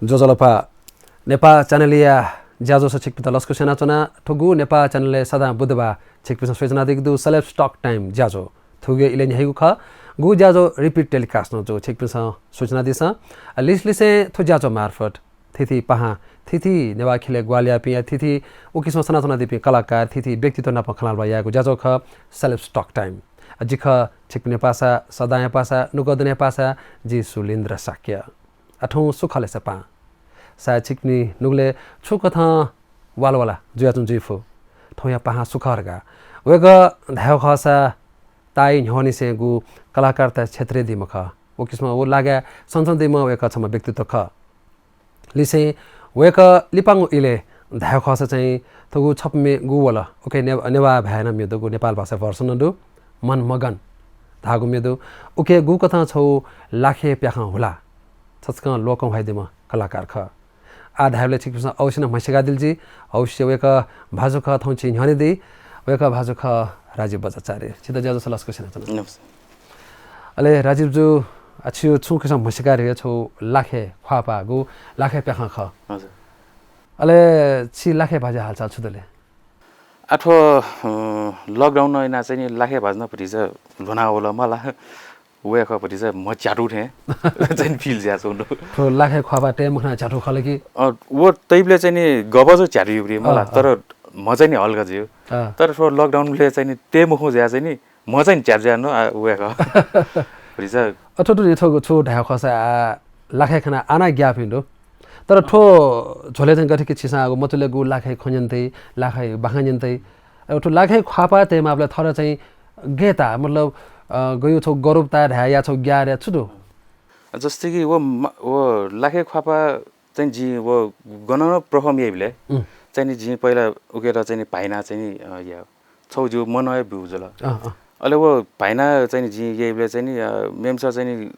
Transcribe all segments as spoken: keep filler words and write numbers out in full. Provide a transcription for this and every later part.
ज्वजलपा, नेपाः च्यानलया ज्याझ्वलय् छिकपिन्त लसकुस यानाच्वना। थुगु नेपाः च्यानलय् सदां बुधबाः छिकपिन्सं स्वयाच्वनादीगु दु Celebs Talk Time ज्याझ्वः। थुगु इलय् न्ह्याइगु खः। गु ज्याझ्वः repeat telecast नं जू, छिकपिन्सं स्वयाच्वनादिसँ। अ, लिसलिसें थ्व ज्याझ्वः मार्फत थीथी पाहां, थीथी नेवाः ख्यलय् ग्वाहालि याःपिं या थीथी व किसिमं सनाच्वनादीपिं कलाकार, थीथी व्यक्तित्व नाप खँल्हाबल्हा यायेगु ज्याझ्वः खः Celebs Talk Time। अ, जि खः छिकपिनिया पासा, सदांया पासा, नुगः दुनेया पासा, जि सुलिन्द्र शाक्य। अ, थौं सु खः ले सपां? सायद छिकपिनि नुगलय् छुकथं वालवाला जुयाच्वंगु जुइफु। थौंया पाहां सु खः धकाः। वय्कः धायेगु खःसा ताःई न्ह्यवंनिसें गु कलाकारता क्षेत्रय् दीम्ह खः। व किसिमं व लागाय् सनसनदीम्ह वय्कः छम्ह व्यक्तित्व खः। लिसें वय्कः लिपांगु इलय् धायेगु खःसा चाहिँ थुगु छपु म्ये गु वल, उकी ने-, नेवाः भाय् नं म्ये दु, गु नेपाल भाषा version नं दु, मन मगन धाःगु म्ये दु। उकी गुकथं छगू लाखे प्याखं हुला छचकं लोकं ह्वाइदीम्ह कलाकार खः। आः धायेबलय् छिकपिन्सं अवश्य नं म्हस्याकादिल जुइ। अवश्य वय्कः भाजु खः, थौं झी न्ह्यःने दइ। वय्कः भाजु खः राजीव बज्राचार्य। छित ज्याझ्वलय् लसकुस यानाच्वना। नमस्ते। अले राजीव जु, आ, छिगु छुं किसिमं म्हस्याकादिल, छगू लाखे ख्वाःपाः, गु लाखे प्याखं खः। हजुर। अले छि लाखे भाजुया हालचाल छु दु ले? आ, थ्व, अ, lockdown नं यानाः चाहिँ नि लाखे भाजु नं भतिचा ल्ह्वना वल मला। वय्कः भतिचा म्हच्यातू थें चाहिँ नि feel जुयाच्वंगु दु। थ्व लाखे ख्वाःपाः तये मखना च्यातू खः ला कि? अ, व तइबलय् चाहिँ नि गबजु च्यातू ब्री मला, अ, अ। तर म्ह चाहिँ नि हल्का जुइ। अ। तर थ्व lockdown बलय् चाहिँ नि तये मखु जुयाः चाहिँ नि म्ह चाहिँ नि च्यातू जुयाः नं, आ, वय्कः। भतिचा अ, थ्व दु नि, थ्व छु धायेगु खःसा, आ, लाखे खनाः आः नं ग्याःपिं दु। तर थ्व झ्वलय् चाहिँ गथे कि छिसं आगु मचुले गु लाखे खँ न्यने तइ, लाखे बाखं न्यने तइ। अ, थ्व लाखे ख्वाःपाः तयेमाःबलय् थःत चाहिँ गय् ताः, मतलब, अ, गय् छगू गर्व ताः धाये या छगू ग्याः धाये छु दु? जस्तै कि व मा-, व लाखे ख्वाःपाः चाहिँ जिं व गनं नं perform याइबलय् उम्। चाहिँ नि जिं पहिला उकेत चाहिँ नि भाइना चाहिँ नि, अ, या छगू जिगु मनय् ब्यू जुल। अँ, अँ। अले व भाइना चाहिँ नि जिं याइबलय् चाहिँ नि, अ, मेम्हय्सित चाहिँ नि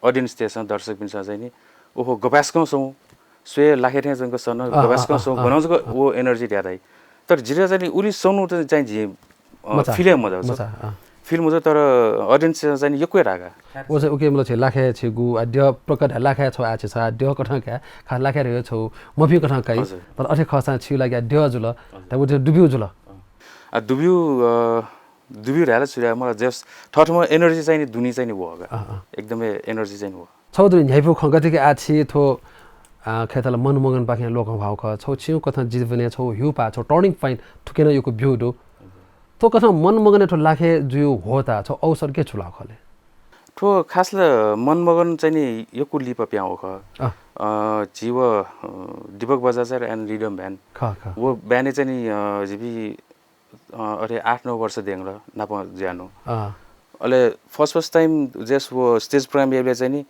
audience तय्सं, दर्शकपिन्सं चाहिँ नि, "ओहो, गपाय्सकं स्वं, स्वये लाखे थें जक सन, अँ, गपाय्सकं अँ, स्वं, अँ, गनं जक अँ। व energy दया धाइ।" तर जितः चाहिँ नि उलि स्वन्हु त चाहिँ जिं, अ, मचा। Feel हे मजू। मचा, अँ। Feel मजू, तर audience चाहिँ नि यक्व हे धाका। व चाहिँ उके मतलब छि लाखे छिगु, आ, द्यः प्रकट लाखे छगू आ छि छ, आ, द्यः कथं का, खास लाखे रे छगू मफिं कथं काइ। हजुर। तर अथे खःसां छिगु लागि आ द्यः जुल, हजुर। त व चाहिँ दुब्यू जुल। अँ। आ, दुब्यू, अ, दुब्यू धाये ला छु धाये, मला just थःथम्हं energy चाहिँ नि दुने चाहिँ नि वः का। अँ, अँ। एकदमै energy चाहिँ नि वः। छगू दु नि न्ह्याइपुगु खँ, गथे कि आ छि थ्व, आ, खय्‌त ला मन मगनपाखें लोकं ह्वाःगु खः। छगू छिगु कथं जीवनय् छगू ह्यूपाः, छगू turning point थुके नं यक्व ब्यू दु। थ्व कथं मन मगनय् थ्व लाखे जुइगु ह्वःताः छगू अवसर गय् छु लाःगु खः ले? थ्व खास ला मन मगन चाहिँ नि यक्व लिपा पिहां वःगु खः। अँ। अ, झी व, अ, दीपक बज्राचार्य and Rhythm Band। खः, खः। व band-य् चाहिँ नि, अ, जिपिं अ, अथे आठ नौ वर्ष देंगल नाप जुयानु। अँ। अले first, first time just व stage program याइबलय् चाहिँ नि,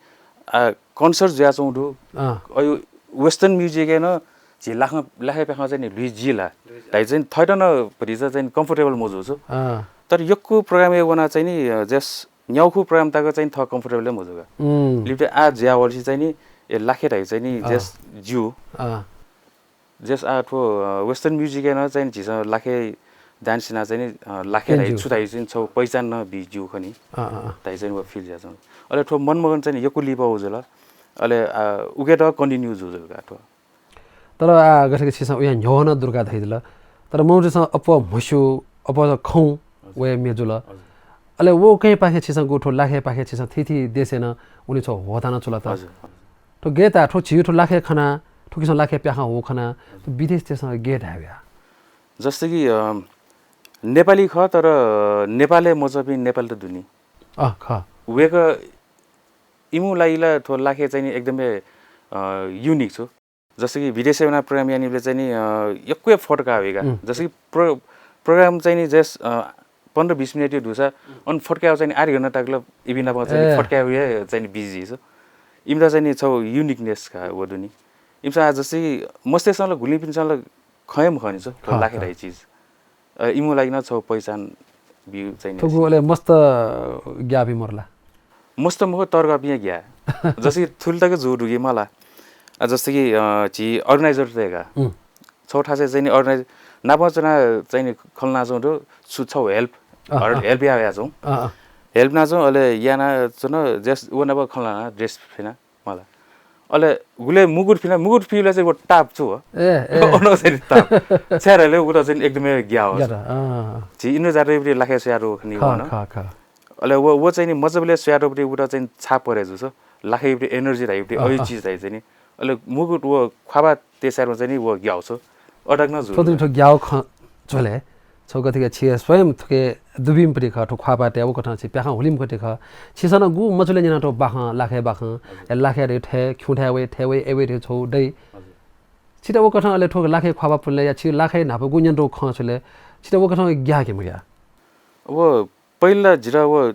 आ, concert जुयाच्वंगु दु। अँ। अयु western music-य् नं झी लाखं, लाखे प्याखं चाहिँ नि लुइ जी ला। लुइ जी। धाइ चाहिँ नि थःत नं भतिचा चाहिँ नि comfortable मजू छु। अँ। तर यक्व program-य् वना चाहिँ नि, अ, just न्याउखु program तक चाहिँ नि थः comfortable हे मजू का। उम्। लिपा आ जुया वलसि चाहिँ नि, ए, लाखे धाइ चाहिँ नि अँ। Just ज्यू। अँ। Just आ थ्व, अ, western music-य् नं चाहिँ झीसं लाखे dance याना चाहिँ नि, अ, लाखे धाइ छु धाइ चाहिँ छगू पहिचान नं बी ज्यू खनी। अँ, अँ, अँ। धाइ चाहिँ नि व feel जुयाच्वं। अले थ्व मन मगन चाहिँ नि यक्व लिपा वजल। अले, अ, उकेत continue जुजुल का थ्व। तर आ गथे कि छिसं उया न्ह्यवः नं दुर्गा धइदिल। तर मौजसं अप्वः म्हस्यू, अप्वः खँ वया म्ये जुल। हजुर। अले व कहें पाखे छिसं गु थ्व लाखे पाखे छिसं थीथी देशय् नं उलि छगू ह्वःतां नं चुल त। हजुर। थ्व गय् ताः, थ्व झीगु थ्व लाखे खना, थुकिसं लाखे प्याखं ह्वःगु खना, थ्व विदेश देशं गय् धाये वया? जस्तै कि, अ, नेपाली खः, तर नेपालय् मच्वंपिं नेपाली त दु नि। अ, खः। वय्कः इमिगु लागि ला थ्व लाखे चाहिँ नि एकदमै, अ, unique छु। जस्तै कि विदेशय् वना program यानीबलय् चाहिँ नि, अ, यक्व फट्का वइगा। उम्। जस्तै कि pro-, program चाहिँ नि just, अ, पन्ध्र बिस मिनेट दुसा, अन फट्काय् चाहिँ नि आधी घण्टा तक ला इपिं नाप चाहिँ नि ए। फट्काय् चाहिँ नि busy छु। इमित चाहिँ नि छगू uniqueness का व दु नि। इमिसं आ जस्तै मस्तय्सं ला गुलिपिन्सं ला खँ हे मखं नि छु, खः, लाखे खः। धाइ चिज। अ, इमिगु लागि नं छगू पहिचान बिउ चाहिँ नि थुगु अले मस्त ग्याःपिं मरु ला? मस्त मखु, तर्कपिं हे ग्याः। जस्तै कि थुलि तक जू दुगु मला। अ, जस्तै कि, अ, झी organizer तय्का। उम्। छगू थासय् चाहिँ नि organize नाप च्वना चाहिँ नि खँ ल्हानाच्वं दु, छु छगू help, अ, अ। Help याः याच्वं। अ, अ। Help यानाच्वं, अले यानाच्वन, just व नाप खँ ल्हाना dress फ्यना। मला। अले गुले मुकुट फिना, मुकुट फिबले चाहिँ व ताप छु हो। ए ए अन चाहिँ ताप छ्यारले उत चाहिँ एकदमै ग्याव ग्यात अँ झी इन्द्र जातय् लाखे स्वयादु खनि ख वन। ख ख अले व व चाहिँ नि मजबले स्वयादु उत चाहिँ छाप परे जुस। लाखे एनर्जी धाइ अयु चिज धाइ चाहिँ नि। अले मुकुट व ख्वाबा तेसारमा चाहिँ नि व ग्याव छ। अडक न जु थ्व दिन थ्व ग्याव ख झोले छौ कथिका छिया स्वयं थुके दुबिम परि ख थ्व ख्वाबा ते व कथं छि प्याखं हुलिम कथि ख छिसन गु मचुले न्यना थ्व बाखं लाखे बाखं या लाखे रे थे ख्युथाय वे थे वे एवे रे छौ दइ छित व कथं अले थ्व लाखे ख्वाबा पुले या छि लाखे न्हापा गु न्यन थ्व ख छुले छित व कथं ग्या के मग्या व पहिला जिर व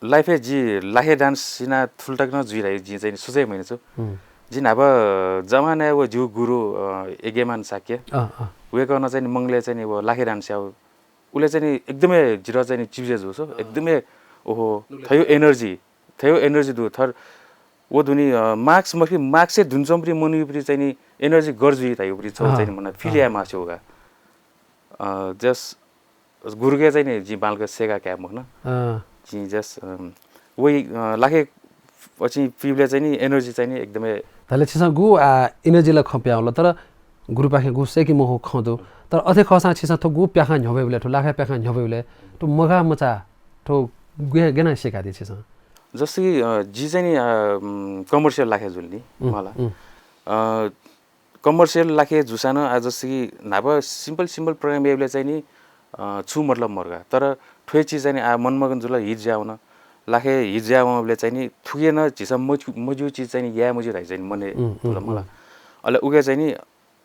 लाइफय् जि लाखे डान्स सिना थुल तक नं जुइ धाइ जि चाहिँ सोचे महिना छु। जि न्हापा जमानाय् व जिउ गुरु अ, यज्ञमान शाक्य अँ अँ वय्कलं चाहिँ नि मंगलय् चाहिँ नि व लाखे डान्स याउ उले चाहिँ नि एकदमै जिर चाहिँ नि चिब्जे जु छु। एकदमै ओहो थयो एनर्जी थयो एनर्जी दु थर व दुनि मार्क्स मखि मार्क्सै धुन चम्परी मनुपरी चाहिँ नि एनर्जी गर्जुइ धाइ उपरी छौ चाहिँ नि मन फिल या माछे उगा। जस गुरुके चाहिँ नि जि बालक सेगा क्या मखन अँ जि जस वही लाखे पछि पिबले चाहिँ नि एनर्जी चाहिँ नि एकदमै धले छिसं गु आ एनर्जी ला खप्या होला तर गुरुपाखे गु सेकी मखु खँ दु तर अथे खसां छिसं थ्व गु प्याखा न्ह्यबैबले थ्व लाखे प्याखा न्ह्यबैबले थ्व मगा मचा थ्व गुया गेना सेका दि छिसं जस्तो कि अ, जि चाहिँ नि कमर्सियल लाखे जुल नि मला। कमर्सियल लाखे जुसान आ जस्तो कि न्हापा सिम्पल सिम्पल प्रोग्राम याबले चाहिँ नि अ, छु मतलब मर्गा तर थ्वे चिज चाहिँ नि आ मनमगन जुल हिट ज्यावन लाखे हिट ज्यावंबले चाहिँ नि थुके न झिसम मजु चिज चाहिँ नि या मजु धाइ चाहिँ नि मने तुल मला। अले उके चाहिँ नि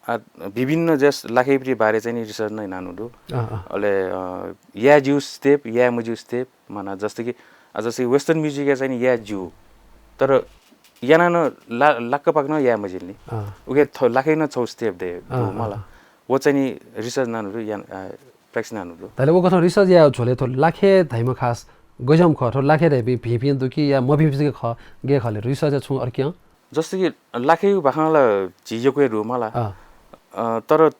आ, विभिन्न जस लाखेपट्टि बारे चाहिँ नि रिसर्च नै नानु दु। अले या ज्यू स्टेप या मज्यू स्टेप माना जस्तो कि आ, जस्तो कि वेस्टर्न म्युजिक या चाहिँ नि या ज्यू तर याना न ला, लाक्क पाक न या मजिल नि। उके लाखे न छौ स्टेप दे दु मला। वो चाहिँ नि रिसर्च नानु दु या प्र्याक्टिस नानु दु। तले वो कथं रिसर्च या झोले थो लाखे धाइम खास गजम ख थो लाखे धाइपिं भिपिं दु कि या मभिपिं ख गे खले रिसर्च या छु अर्कियं जस्तो कि लाखेयु बाखं ला झी यक्व हे दु मला। तर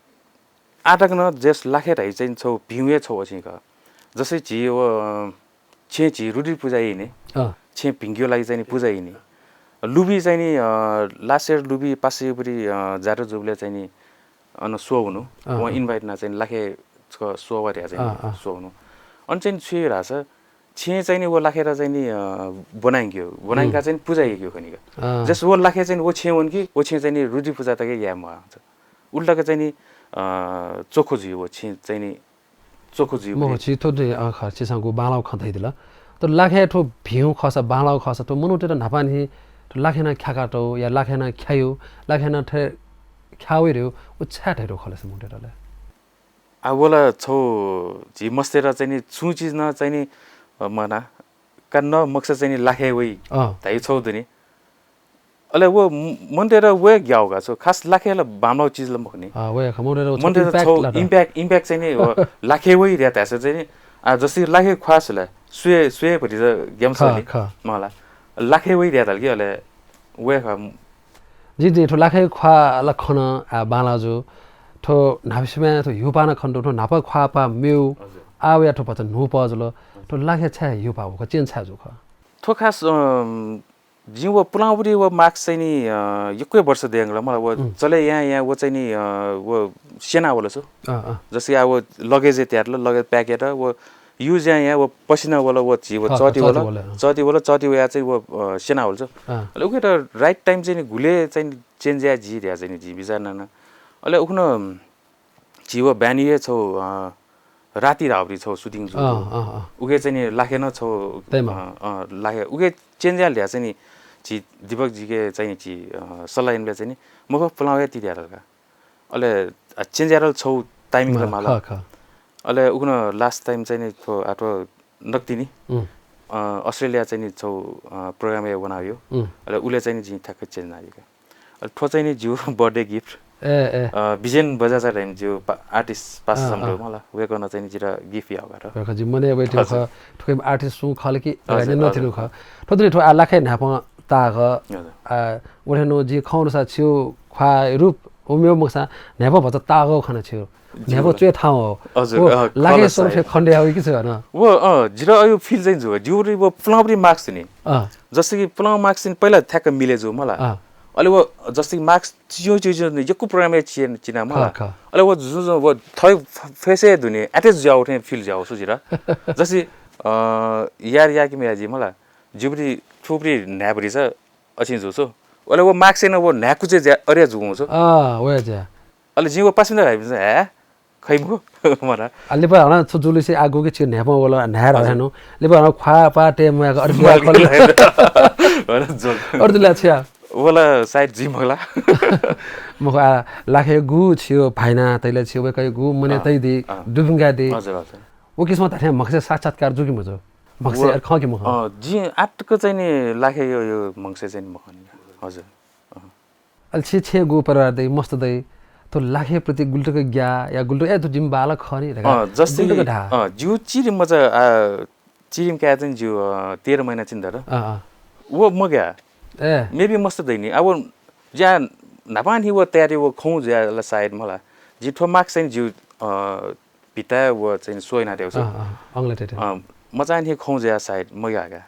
आटक न जस लाखे धाइ चाहिँ छौ भिउ हे छौ अछिं ख। जस्तै झी व छेँ झी रुद्री पूजा यइने। छेँ भिंक्यु लागि चाहिँ नि पूजा यइने। लुबी चाहिँ नि लासेर लुबी पासेपुरी जात्रा जुबले चाहिँ नि अन स्वहुनु। वं इन्भाइट ना चाहिँ लाखे छ स्ववा ध्या चाहिँ स्वहुनु। अन चाहिँ छु धास छेँ चाहिँ नि वो लाखेर चाहिँ नि बनाइक्यो बनाइका चाहिँ पूजा यक्यो खनिका। जस वो लाखे चाहिँ वो छेँ वनकि वो छेँ चाहिँ नि रुद्री पूजा तक या म उल्टाक चाहिँ नि चोखो जुइ वो छेँ चाहिँ नि चोखो जुइ। मखु छि थो खर्चिसांगु बांलाउ खँ धैदिल। तो लाखे थो भिउ खस बांलाउ खस तो मनूते त न्हापानि तो लाखेना ख्याका तो या लाखेना ख्यायु लाखेना थे ख्यावे रे उ छ्या धैरो खलस मुटे तले। आ वला छौ झी मस्तेर चाहिँ नि छु चिज न चाहिँ नि मना का न मक्स चाहिँ नि लाखे वइ। धाइ छौ दुनि। अले वो मन्तेर वे ग्याउगा छौ खास लाखे ल बामलाउ चिज ल मखनि। वे खमोरे रो मन्तेर छौ इम्प्याक्ट इम्प्याक्ट चाहिँ नि लाखे वइ र्या तास चाहिँ नि आ जस्तै लाखे ख्वास ल सुए सुए भरि गेम छ नि। मला लाखे वइ र्या ताल कि अले वे ख जि दे थो लाखे ख्वा ल खन आ बाला जो थो नाभिसमे थो युपाना खन थो नापा ख्वा पा मेउ आ वे थो पत नुपा जलो थो लाखे छे युपा व चेन छे जु ख। थो खास जिं व पुलांवरी व मास्क चाहिँ नि यक्व वर्ष देंगल मला व चले या या व चाहिँ नि व सेना वल छु। जस्तै आ व लगेज त्यार ल लगेज प्याकेट व युज या या व पसिना वल व झी व चति वल। चति वल चति वया चाहिँ व सेना वल छु। अले उके त राइट टाइम चाहिँ नि गुले चाहिँ चेन्ज या जी ध्या चाहिँ नि जी विचार नाना। अले उखन झी व ब्यानी हे छौ राति धावरी छौ सुटिङ जु। उके चाहिँ नि लाखे न छौ लाखे उके चेन्ज याल ध्या चाहिँ नि झी दीपक जीके चाहिँ नि झी सल्लाह इनबे चाहिँ नि मख पुलाउ या तिर्या का। अले चेन्ज यारल छौ टाइमिङ त माला। अले उखन लास्ट टाइम चाहिँ नि थो आतो नक्तिनि अस्ट्रेलिया चाहिँ नि छौ प्रोग्राम या वना यो। अले उले चाहिँ नि झी ठ्याक्क चेन्ज ना यो का। अले थ्व चाहिँ नि जिउ बर्थडे गिफ्ट। ए ए बिजेन बजाचा ढाइम जिउ आर्टिस्ट पास सम्दो मला वेकन चाहिँ नि जिरा गिफ्ट याउ गार। खजि मने वइ थ्व थुकेम आर्टिस्ट सु खल कि न थिनु ख। थ्व थ्व आ लाखे न्हाप ताग। आ वठेनो जि खौरसा छिउ ख्वा रूप उम्यो मक्सा न्हाप भत ताग खन छिउ न्हाप च्वे थाउ हो। लाखे सोरफे खण्डे हाउ कि छ न। वो जिरा अयु फिल चाहिँ जु जिउ रि वो प्लबरी मार्क्स नि। जस्तै कि पुलाउ मार्क्स चाहिँ पहिला ठ्याक्क मिले जु मला। अले व जस्तै कि मास्क चियो चियो चियो यक्व प्रोग्राम हे चिए चिना मला। अले व जुन जुन व थै फेसे दुने अटैच जाओ थे फिल जाओ सु जिरा। जस्तै यार या कि म्या जि मला। जिबरी थुबरी न्याबरी छ अछि जु सु। अले व मास्क न व न्याकुचे जा अरे जु सु। अ व जा। अले जि व पासमिन भाइ हे खै मु मला। अले पर हना छु जुलुसे आगु कि छि न्यापं वला न्यार हनु। ले पर हना ख्वा पा टे म्या अरे जुला छिया। वला साइड जि मगला। मखु आ लाखे गु छियो भाइना तैले छियो वे कय गु मने तै दि दुबिंगा दि। हजुर हजुर। व किसिम धाथे मखसे साक्षात्कार जु कि मजु। मखसे अर खं कि मखं। जि आटक चाहिँ नि लाखे यो यो मखसे चाहिँ नि मखन। हजुर। अले छि छेँ गु परिवार दइ मस्त दइ। थ्व लाखे प्रति गुल्टक ग्या या गुल्टक ए थ्व जिम बालक खनि धका। जस्तै गुल्टक ढा। जिउ चिरि मचा चिरिम काया चाहिँ जिउ तेह्र महिना चिन धर। व मग्या। ए मेबी मस्त दइ नि अब ज्या न्हापान हि व तयारी व खौ ज्या ला सायद मला। जि थ्व मार्क्स चाहिँ जिउ भित्ता व चाहिँ सोय ना देउ। अ, अ, अंगले टेटे। अ, मचान हि खौ जया सायद मग्या का।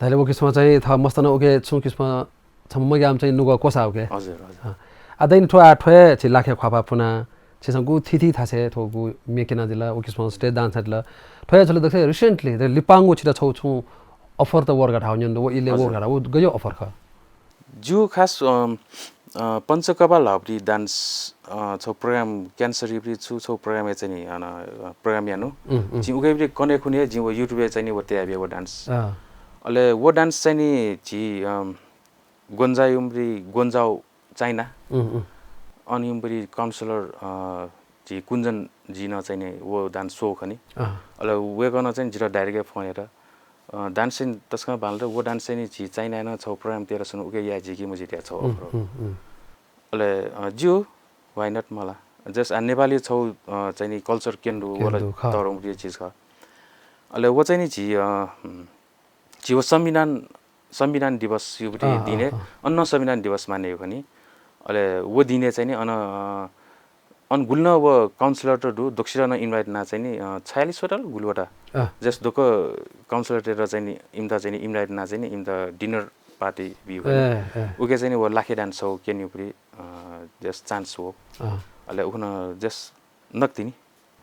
धाले व किस्म चाहिँ थ मस्तन उके छु किस्म छम मग्याम चाहिँ नुगः कोसा उके। हजुर हजुर। अ, आ दैन थ्व आ थ्वये छि लाखे ख्वापा पुना छिसं गु थी थी थासे थ्व गु मेकेना दिला व किस्म स्टेज डान्स दिला। थ्वये छले दक्ष रिसेंटली द लिपांगु छिदा छौ छु अफर त वर्ग धाउ न्यन व इले वर्ग धाउ गयो अफर ख। ज्यू खास अम, अ, पञ्चकपाल हबरी डान्स अ, छौ प्रोग्राम क्यान्सर युबरी छु छौ प्रोग्राम चाहिँ नि अन प्रोग्राम यानु। जि उगैबरी कने खुने जि व युट्युब चाहिँ नि व तयाबिया व डान्स। अले व डान्स चाहिँ नि झी अम, गोन्जा युमरी गोन्जाउ चाइना। अन युमरी काउन्सिलर अ, झी कुञ्जन जी न चाहिँ नि व डान्स सो खनि। अले वेगन चाहिँ जिर डाइरेक्ट फोन हेर डान्स चाहिँ तस्कं बाल व डान्स चाहिँ नि झी चाइना न छौ प्रोग्राम तेर सुन उके या झी कि मुझे त्या छौ अफर। अले अ, ज्यू वाइ नट मला जस आ नेपाली छौ अ, चाहिँ नि कल्चर केन्द्र वला केन्द्र, खा। तरौं ये चीज खा। अले व चाहिँ नि झी अ, उम्, झी व संविधान संविधान दिवस युबरी दिने अन्न संविधान दिवस माने यो खनि। अले व दिने चाहिँ नि अन अ, अन गुल्न व काउन्सिलर त दु दोक्सिर न इन्भाइट ना चाहिँ नि अ, छयालिस वटा गुलवटा। जस दोक काउन्सिलर तेर चाहिँ नि इम्ता चाहिँ नि इन्भाइट ना चाहिँ नि इम्ता डिनर पार्टी बिउ खनि। उके चाहिँ नि व लाखे डान्स छौ केन्युपरी अ, जस चान्स हो। अले उखन जस नक्ति नि।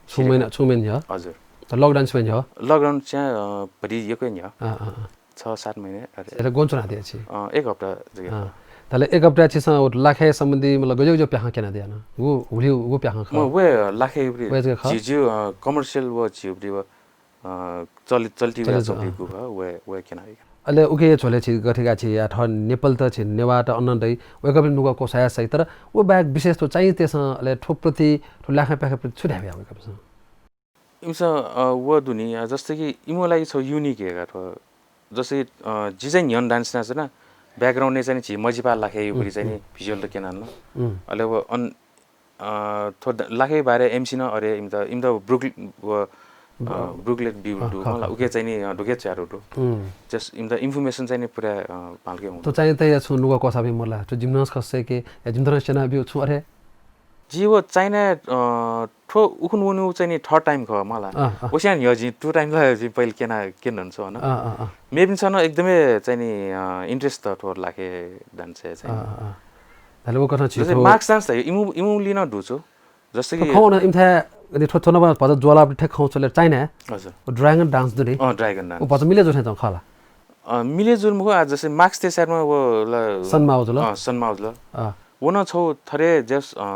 छु महिना छु महिना ह? हजुर। त लकडाउन छु महिना ह? लकडाउन चाहिँ अ, भरि यक्व नि ह। छ सात महिना अरे। एला गोन चुना दिया छि। अ, एक हप्ता जगे। तले एक हप्ता छिसं लाखे सम्बन्धी मतलब गजो गजो प्याखं केना दिया न। गु हुली गु प्याखं ख। म वे लाखे उपरि वे जगे ख। झिउ झिउ अ, कमर्सियल व झिउ उपरि व अ, चलि चल्ति वे चलि चल्ति अ। गु ख वे वे केना दिया। अले उके झोले छि गथे गा छि या थ नेपाल त छि नेवा त अन्न दै वे कपिल नुगः कोसाया सही तर व बाहेक विशेष त चाहिँ तेसं अले थ्व प्रति थ्व लाखे प्याखे प्रति छु ध्याबे वे कपिल। इमिसं अ, व दुनि अ, जस्तै कि इमो लागि छौ युनिक हे का थ्व। जस्तै अ, जि चाहिँ न्ह्यन डान्स नाच ना ब्याकग्राउन्ड ने चाहिँ झि मजिपा लाखे युपरि चाहिँ नि भिजुअल त केनान। अले व अन अ, थ्व द- लाखे बारे एमसी न अरे इमता इमता ब्रुक व अ, ब्रुकलेट बिउ दु मला उके चाहिँ नि अ, ढुके च्यारो दु। जस इमता इन्फर्मेसन चाहिँ नि पुरा अ, पालके हुँ। त चाहिँ तया छु नुगः कोसा बि मला। त जिमनस खसे के या जिमनस सेना बिउ छु अरे। जि व चाइना अ, थ्व उखुन वनु चाहिँ नि थर्ड टाइम ख मला। अ, अ। ओसियान य जि टु टाइम ला जि पहिले केना केन छु अन। अ, अ, अ। मेबिन सन एकदमै चाहिँ नि अ, इन्ट्रेस्ट त थ्व लाखे डान्स चाहिँ। अ, अ, अ। तले व कथा छि जस्तै थ्व मार्क्स डान्स त इमु इमु लिन दुचु। जस्तै कि खौ न इमथा अनि थ्व थ्व न भज ज्वाला ठे खौ चले चाइना। हजुर। ड्रागन डान्स दुने। अ ड्रागन डान्स। उ भज मिले जुथे त खला। अ मिले जुल मुखु आ जस्तै मार्क्स ते साइडमा व ल सनमा उजुल। अ सनमा उजुल। अ। वन छौ थरे जस अ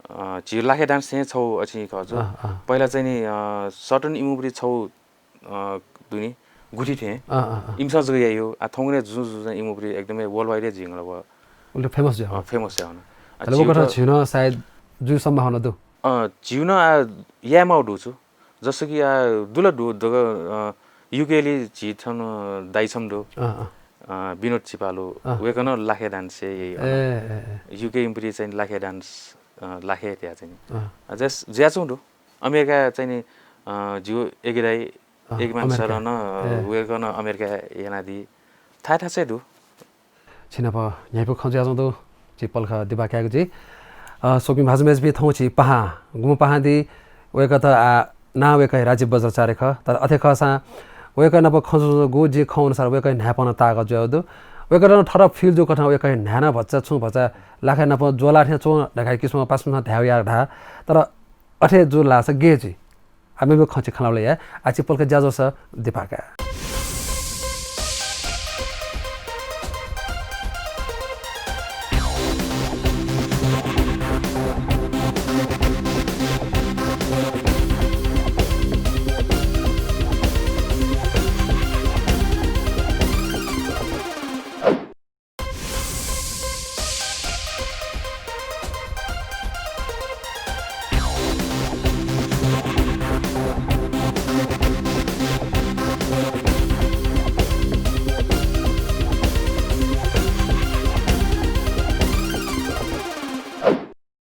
अ, झी लाखे डान्स थें छौ अछि खजु। अँ, अँ। पहिला चाहिँ नि अ, सर्टन इमुबरी छौ अ, दुनि गुठी थें अँ, अँ, अँ। इमसा जगह यायो आ थौंगने जुजु जुजु इमुबरी एकदमै वर्ल्ड वाइड जिंगल व उल्टे फेमस ज्या हो। अ, फेमस ज्या हो न। आ, अले जिउ वो कथा त झिन सायद जुइ सम्भावना दु। अ, झिउ न आ यायमाउ दु छु। जस्तो कि आ दुला दु दग अ, युकेली झी थन दाइ छम दु। अँ, अँ। अ, विनोद चिपालु अँ। वेकन लाखे डान्स यही ए, ए, ए। युके इमुबरी चाहिँ लाखे डान्स अ, लाखे त्या चाहिँ नि। अँ। अ, जस ज्याचुं दु। अमेरिका चाहिँ नि अ, जिउ एगिराई अँ, एकमान अमेरिका। सरन अ, ए। वेकन अमेरिका यानादी। थाय् थासय् दु। छिनाप न्ह्याइपु खँ ज्याचुं दु। छि पलख दिबा कायेगु जि। अ, सोपिं भाजु मेजपि थौं छि पाहां गुम्ह पाहां दी। वय्कत आ नां वय्कः राजीव बज्राचार्य खः। तर अथे खःसां वय्कः नाप खँ ज्याचुं गु जि खँ अनुसार वय्कः न्ह्याइपन ताःक ज्याउ दु। वय्‌कलं थःत feel जूकथं वय्‌कःया न्हाय्‌नं भचा छुं भचा लाखे नाप ज्वला थें च्वं धकाः किसिमं पासापिन्सं धायेगु याः धाः। तर अथे जू लाःसा गय् जुइ? आ, मेमेगु खँ चिं खँल्हाबल्हा याये। आः छि पलख ज्याझ्वलय् दिपाः काये।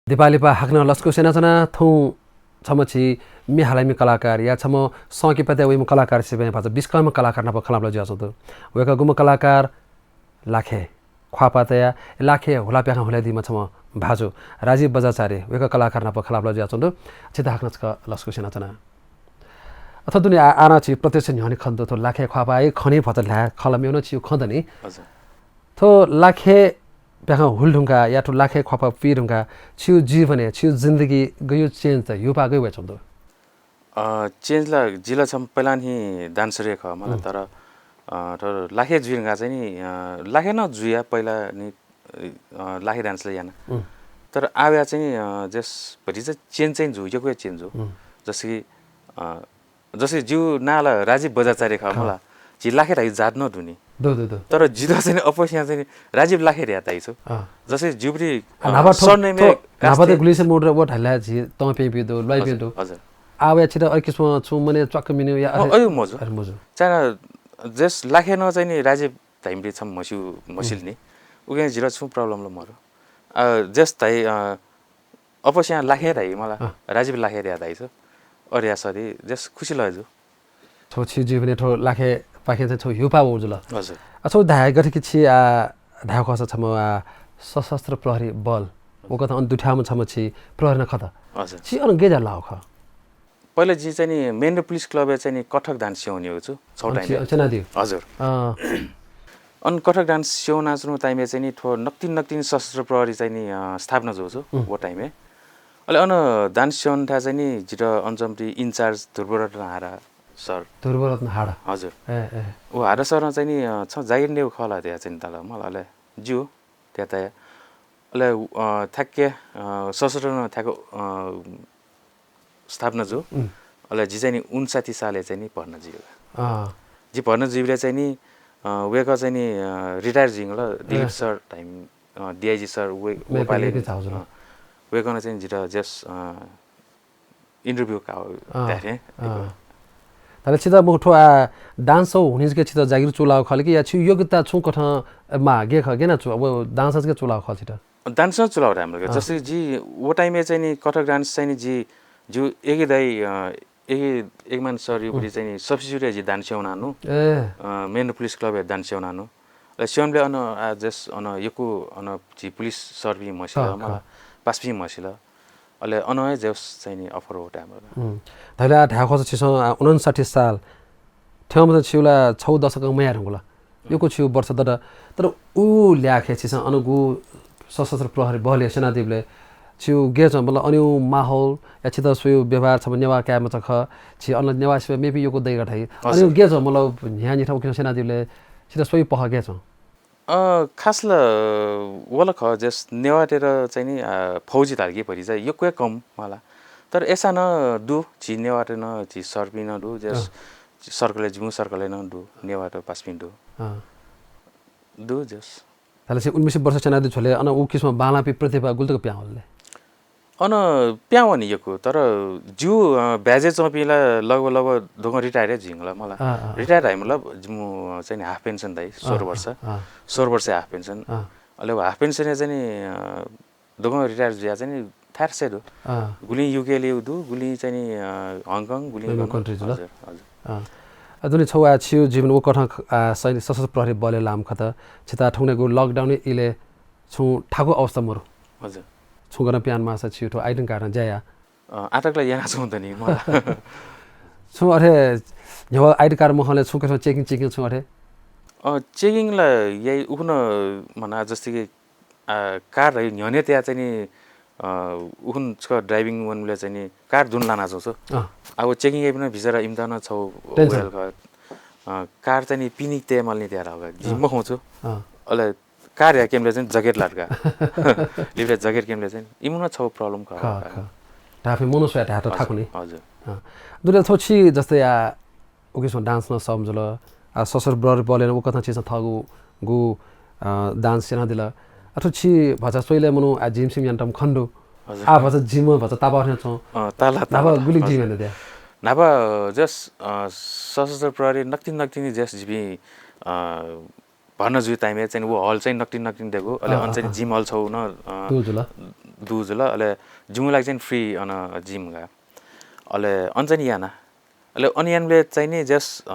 दिपाः लिपा हाकनं लसकुस यानाच्वना। थौं छम्ह झी म्ये हालाइम्ह कलाकार या छम्ह संकिपातय् वइम्ह कलाकार सिबें भचा बिस्कंम्ह कलाकार नाप खँल्हाबल्हा जुयाच्वंगु दु। वय्‌कः गुम्ह कलाकार? लाखे ख्वाःपाः तयाः लाखे हुलाप्याखं हुलय् दीम्ह छम्ह भाजु राजीव बज्राचार्य, वय्‌कः कलाकार नाप खँल्हाबल्हा जुयाच्वंगु दु। छितः हाकनं छकः लसकुस यानाच्वना। अथवा दुने आ-, आः नं छि प्रत्यक्ष न्ह्यःने खने दु, थ्व लाखे ख्वाःपाः हे खने भचा ल्हाये खला मेगु नं छिगु खँ दनि। हजुर। थ्व लाखे प्याखं हुले धुंकाः या थ्व लाखे ख्वाःपाः पुइ धुंकाः छिगु जीवनय्, छिगु जिन्दगी गय् change त, ह्यूपाः गय् वयाच्वंगु दु? अ, change ला जिल छम्ह पहिला नि dancer हे खः मला, उम्। तर, अ, थ्व लाखे जुइ धुंकाः चाहिँ नि, अ, लाखे नं जुया पहिला नि, अ, लाखे dance ला याना। उम्। तर आः वया चाहिँ नि, अ, just भतिचा change चाहिँ जू, यक्व हे change जू। उम्। जस्तै कि, अ, जस्तै जिगु नां ला राजीव बज्राचार्य खः खः। मला, झी लाखे धाइ जात नं दु नि। दु, दु, दु। तर जितः चाहिँ नि अप्वःसियां चाहिँ नि राजीव लाखे धया ताइ छु। अँ। जस्तै जिगु प्रति, आ, अ, न्हापा थ्व, surname थ्व, हे न्हापा कास्ते। त गुलिसे मोटर व धाइला झी तं प्यंपि दु, ल्वाइ प्यं हजुर, दु। हजुर। आः वया छितः अय् किसिमं छुं मनय् च्वाक्क मिने या अ, अथे अय् मजू। अरे मजू। चाना जस लाखे नं चाहिँ नि राजीव धाइम्ह छम्ह म्हस्यू, म्हसिल नि। उकिं जितः छुं problem ला मरु। अ, जस धाइ, अ, अप्वःसियां लाखे धाइ मला, अँ। राजीव लाखे धया धाइ छु। अरे या सरी, जस खुसी लजु। छौ छि जीवनय् थ्व लाखेपाखें चाहिँ छौ ह्यूपाः वःगु जुल। हजुर। अ, छौ धाये गथे कि छि, आ, धायेगु खःसा छम्ह, आ, सशस्त्र प्रहरी बल, व कथं अन दुथ्याःम्ह छम्ह छि प्रहरी नं खत। हजुर। छि अन गय् ज्या लाःगु खः? पहिले जि चाहिँ नि मेन्द्र पुलिस क्लबय् चाहिँ नि कथक dance स्यं वनीगु छु, छौ अन time छि य्। अन स्यनादिउ? हजुर। अँ। अन कथक dance स्यं वनाच्वनागु time य् चाहिँ नि थ्व नकतिनि नकतिनि सशस्त्र प्रहरी चाहिँ नि, अ, स्थापना जूगु छु, उम्। व time य्। अले अन dance स्यं वनाथाय् चाहिँ नि जितः अन च्वंपिं in charge ध्रुवरत्न हाडा sir। ध्रुवरत्न हाडा। हजुर। ए, ए। व हाडा sir नं चाहिँ नि, अ, छ जागिर नेगु खः ला धया चाहिँ नि ताल मला, अले ज्यू धया ताया। अले, अ, थाक्क, अ, सशस्त्र नं थाक्क, अ, स्थापना जू। उम्। अले जि चाहिँ नि उनसाठी सालय् चाहिँ नि भर्ना जुइगु। अँ। जि भर्ना जुइबलय् चाहिँ नि, अ, वय्कः चाहिँ नि, अ, retire जुइगु ला, दिलीप अँ। Sir time, अ, DIG sir वय्-, मेपि, वपाले, मेपि झाःगु जुल। अ, वय्कलं चाहिँ नि जितः just, अ, interview का अँ, धाये थें। अँ। धाःसा छितः मखु थ्व आ dance हुनिं जक छितः जागिर चूलाःगु खः कि या छिगु योग्यता छुं कथं, अ, माः गय् खः, गय् यानाः चू, व dance जक चूलाःगु खः छितः? Dance नं चूलाःगु धायेमाल का। अँ। जस्तै जि व time य् चाहिँ नि कथक dance चाहिँ नि जि, जि एके दाइ, अ, एके, एकमान sir युगुति उम्। चाहिँ नि substitute य् जि dance स्यं वनानु। ए। अ, मेन्द्र पुलिस क्लबय् dance स्यं वनानु। अले स्यंबलय् अन आ just अन यक्व अन झी पुलिस सरपिं म्हसिल, खः, मला, खः। पासापिं म्हसिल। अले अन हे just चाहिँ नि offer वःगु धायेमाल का। उम्। धाःसा धायेगु खःसा छिसं, आ, उनन्साठी साल थ्यंबलय् छिगु ला छगू दशकं मयाये धुंकल। यक्व छिगु वर्ष दत। तर उ ल्याखय् छिसं अन गु सशस्त्र प्रहरी बलय् स्यनादीबलय् छिगु गय् च्वं, मतलब, अनयागु माहौल या छितः स्वयागु व्यवहार, छम्ह नेवाः काय् मचा खः, छि अन नेवाः सिबें मेपिं यक्व दइ का धाइ। हजुर। अनयागु गय् च्वं, मतलब, न्हियान्हिथं उखें स्यनादीबलय् छितः स्वयागु पहः गय् च्वं? अ, खास ला व ला खः, just नेवाःतय्त चाहिँ नि, अ, फौजी धाल कि भतिचा यक्व हे कम मला। तर अय्सां नं दु, झी नेवाःत नं, झी सरपिं नं दु, just अँ। Circle य्, जिमिगु circle य् नं दु, नेवाःत पासापिं दु। अँ। दु, just। धाःसा उन्नाइस वर्ष स्यनादी झ्वलय् अन उ किसिमं बांलाःपिं प्रतिभा गुलि तक पिहां वल ले? अन पिहां वनी यक्व, तर जिगु, अ, batch य् च्वंपिं ला लगभग, लगभग दोकं retire हे जुइगु ला मला। अँ, अँ, अँ। Retire धाइ मतलब जिमिगु, अ, चाहिँ नि half pension धाइ, अँ, सोह्र वर्ष। अँ, अँ। सोह्र वर्ष half pension। अँ। अले half pension य् चाहिँ नि, अ, दोकं retire जुया चाहिँ नि थाय् थासय् दु। अँ। गुलिं UK ले दु, गुलिं चाहिँ नि, अ, हङकङ, गुलिं मेमेगु गन। Country जुल। हजुर, हजुर। अँ। अ, दुने छगू आ छिगु जीवन व कथं, आ, सैनिक सशस्त्र प्रहरी बलय् लाःम्ह खत। छितः थौंकन्हय्‌गु lockdown इलय् छुं थाकु अवस्था मरु। हजुर। छुं गनं पिहां माःसा छिगु थ्व ID card नं ज्या या। अ, आःतक ला यानाच्वं दनि मला। छुं अथे न्ह्यवः ID card मखंले छुं किसिमं checking, checking छुं अथे? अ, checking ला याइ उखुन्हु, म्हना जस्तै कि, आ, car है न्ह्यःने तया चाहिँ नि, अ, उखुन्हु छकः driving वनेबलय् चाहिँ नि car दुने लाना च्वंगु छु। अँ। अब checking याइपिं बिचरा इमित नं छौ tension। वयल खः। अ, car चाहिँ नि पिने तये माल नि तया धाःगु। जि अँ। मखंगु छु। अँ। अले car ह्याकेबलय् चाहिँ jacket लात का। लिपलय् jacket केबलय् चाहिँ इमुन छौ problem खः। खः, खः। धाफे मनू स्वया धात हजुर, थाकुनि। हजुर। अँ। दुले थो छि जस्तै आ उकिसं dance नं सम जुल। आ सशस्त्र प्रहरी बलय् व कथं छिसं थःगु गु, अ, dance सेना दिल। अथवा छि भचा स्वइले मनु आ gym सिम यान्तम खण्डु। हजुर। आ भचा gym भचा ताबा ह्ने छौ। अँ, ताला, ताला, नाबा गुलिक ताला। gym याने दे। नाबा जस, अ, सशस्त्र प्रहरी नक्ति नक्ति नि जस जिबि, अ, भर्ना जुइ time चाहिँ वो hall चाहिँ नक्ति नक्ति देगु। अले अँ, अन अँ, चाहिँ अँ। Gym hall छौ न, अ, दु जुल। दु जुल। अले जिमु लागि चाहिँ free अन gym गा। अले अन चाहिँ याना। अले अन यानबलय् चाहिँ नि जस, अ,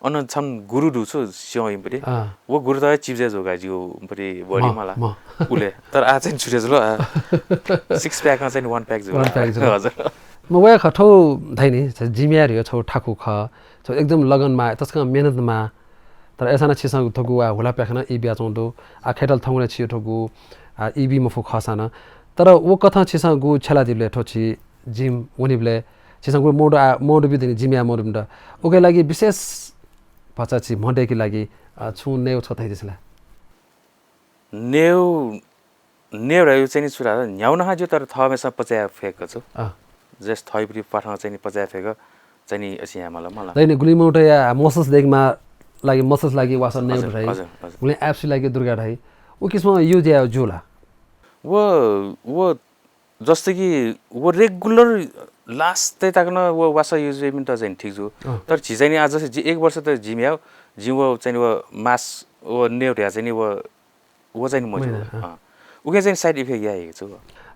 अन छन गुरु दु छु स्यं इम्पति। अँ। वो गुरु त chief judge हो गा जिउ इम्पति बढी म, मला। म। उले। तर आ चाहिँ छुटे जुल, आ। Six pack अ चाहिँ one pack जुल। One pack जुल। हजुर। म वया खठौ धाइनि, छ gym यार हो, छौ ठाकु ख, छौ एकदम लगन मा, तसकं मेहनत मा। तर ऐसा न छिसं थोगु आ हुला प्याखना ई ब्याचौं दु। आ खेटल थौंले छि थोगु, आ, ई बी मफु खसा न। तर वो कथं छिसं गु छेला दिबले थो छि gym वनिबले छिसं गु मोड आ, मोड बि दिनि gym या मोड बिन्द। उके लागि विशेष भचा छि मडेकी लागि, आ, छु नेउ छ थाइ दिसला। नेउ, नेउ रह्यो चाहिँ नि छु धाःसा न्ह्याउ नहा ज्यू तर थःमेसं पचाया फेक छु। अँ। जस थःइपट्टि पाठं चाहिँ नि पचाया फेक चाहिँ नि असिं याये माल, मला। दैने गुलिमौटया muscles देखमा लागि, muscles लागि वासर नेउ हजुर, धाइ। हजुर, हजुर। गुलि abs लागि दुर्गा धाइ। उ किसिम use या जुला। वो, वो जस्तो कि वो regular last तक न वो वासर use याइपिन्त चाहिँ नि ठीक जु। अँ। तर झी चाहिँ नि आज जस्तो जि एक वर्ष त gym याउ, जि वो चाहिँ नि वो mass वो नेउ ढ्या चाहिँ नि वो वो चाहिँ नि मजू। महिना, अँ। अँ। उके चाहिँ side effect याइगु छु।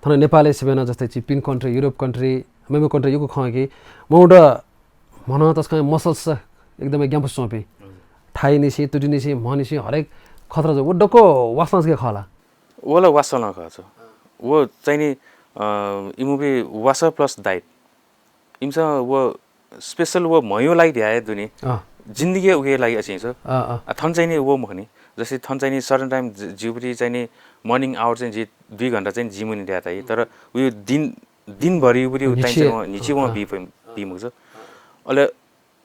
थन नेपालय् सिबेन जस्तै छि पिन country, Europe country, मेमे country युगु खं कि मौड म्हन तस्कं muscles एकदमै ग्याम्पस च्वंपि। हजुर। थाइ निसि, तुति निसि, म्ह निसि, हरेक खतरा जो, वो डको वासलांस के खला। वला वासलां खा छु। वो चाहिँ नि, अ, इमुबी वासर plus diet। इमिसं वो special वो म्हयो लागि ध्याय दुनि। अँ। जिन्दगी उके लागि असिं छु। अँ, अँ। आ, थन चाहिँ नि वो मखनि। जस्तै थन चाहिँ नि certain time जि-, जिउपट्टि चाहिँ नि morning hour चाहिँ जि दुई घण्टा चाहिँ gym नि ध्याय ताइ। तर उयो दिन, दिनभरि उयो time निचि चाहिँ वं, निचि वं अँ। बी फै-, बी मखु छु। अले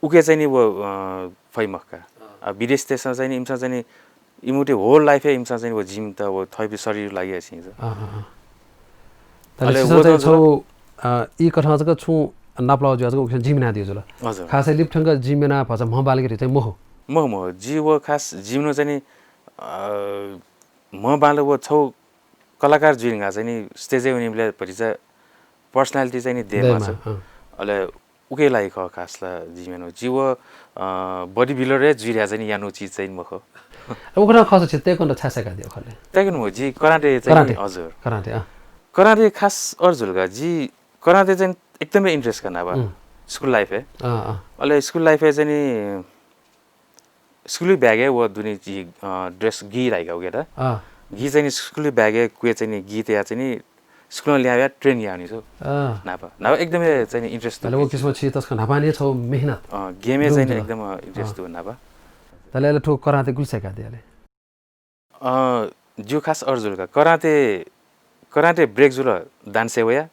उके चाहिँ नि वो, अ, फै मखका। अँ। आ, विदेश देशमा चाहिँ नि इमिसं चाहिँ नि इमुटे whole life ए इमिसं चाहिँ नि वो gym त वो थैपि शरीर लागि असिं छु। अँ, अँ, अँ। तले अले छिसं वो चाहिँ त छौ, अ, ई कथं जक छु नापलाउ जुया जक उखिसं gym याना दिउ जुल। हजुर। खासै लिपठंक gym याना भचा म्ह बालके रे चाहिँ मोह। मोह, मोह। जि वो खास gym नु चाहिँ नि, अ, म्ह बाल वो छौ कलाकार जुइनिगा चाहिँ नि stage ए उनिबले भतिचा personality चाहिँ नि देमा देमा, छु। अँ। अले उके लागि खः खास ला gym यानु। जि वो, अ, body builder ए जुइरिया चाहिँ नि यानु चिज चाहिँ नि मखो। अब उखना खस छि तेकन छासा का दियो खले। तेकन मो जि कराटे चाहिँ नि, कराटे। हजुर। कराटे, अँ। कराटे खास अर्जुल का जि कराटे चाहिँ एकदमै interest का नाबा। उम्। School life ए। अँ, अँ। अले school life ए चाहिँ नि school bag ए वो दुनि जि, अ, dress गि राइगा उगेटा। अँ। गि चाहिँ नि school bag ए कुए चाहिँ नि गि तया चाहिँ नि school ल्याया train यानि छु। अँ। नापा। नापा एकदमै चाहिँ नि interest अले दु। वो किसिम छि तस्क नापा नि छौ मेहनत। अँ, game ए दु चाहिँ नि दु। एकदम, अ, interest अँ। दु नापा। तले अले ठो कराटे गुल सेका दियाले। अ, ज्यू खास अर्जुल का। कराटे, कराटे break जुल दान सेवया।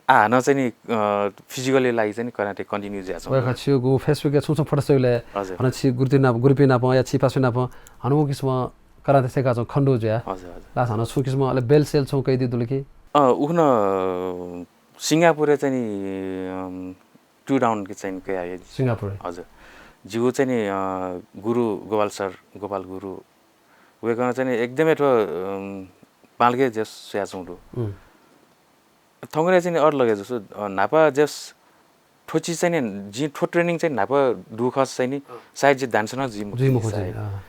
आ, हानं चाहिँ नि, अ, physically लागि चाहिँ नि कराटे continue ज्या छौँ। वय्‌कः छिगु Facebook या छुं छुं photo सेवले हजुर। हन छि गुरुति नाप, गुरुपि नाप या छि पासु नाप हन वो किसिम कराटे सेका छौँ खण्डु ज्या। हजुर, हजुर। लास हन छु किसिम अले बेल सेल छौँ कैदि दुल कि? अ, उखन सिंगापुर चाहिँ नि, अम, two down के चाहिँ नि कया। सिंगापुर। हजुर। जिगु चाहिँ नि, अ, गुरु गोपाल सर, गोपाल गुरु। वय्‌कः चाहिँ नि एकदमै थ्व, अम, पालके जस सुया छौँ दु। उम्। थौंकन्हय् चाहिँ नि अर लगे जसो, अ, न्हापा जस थ्व चिज चाहिँ नि, जिं थ्व training चाहिँ न्हापा दुखस चाहिँ नि, अँ। सायद जि dance नं जुइ मखु जुइ मखु सायद। चाहिँ, अँ।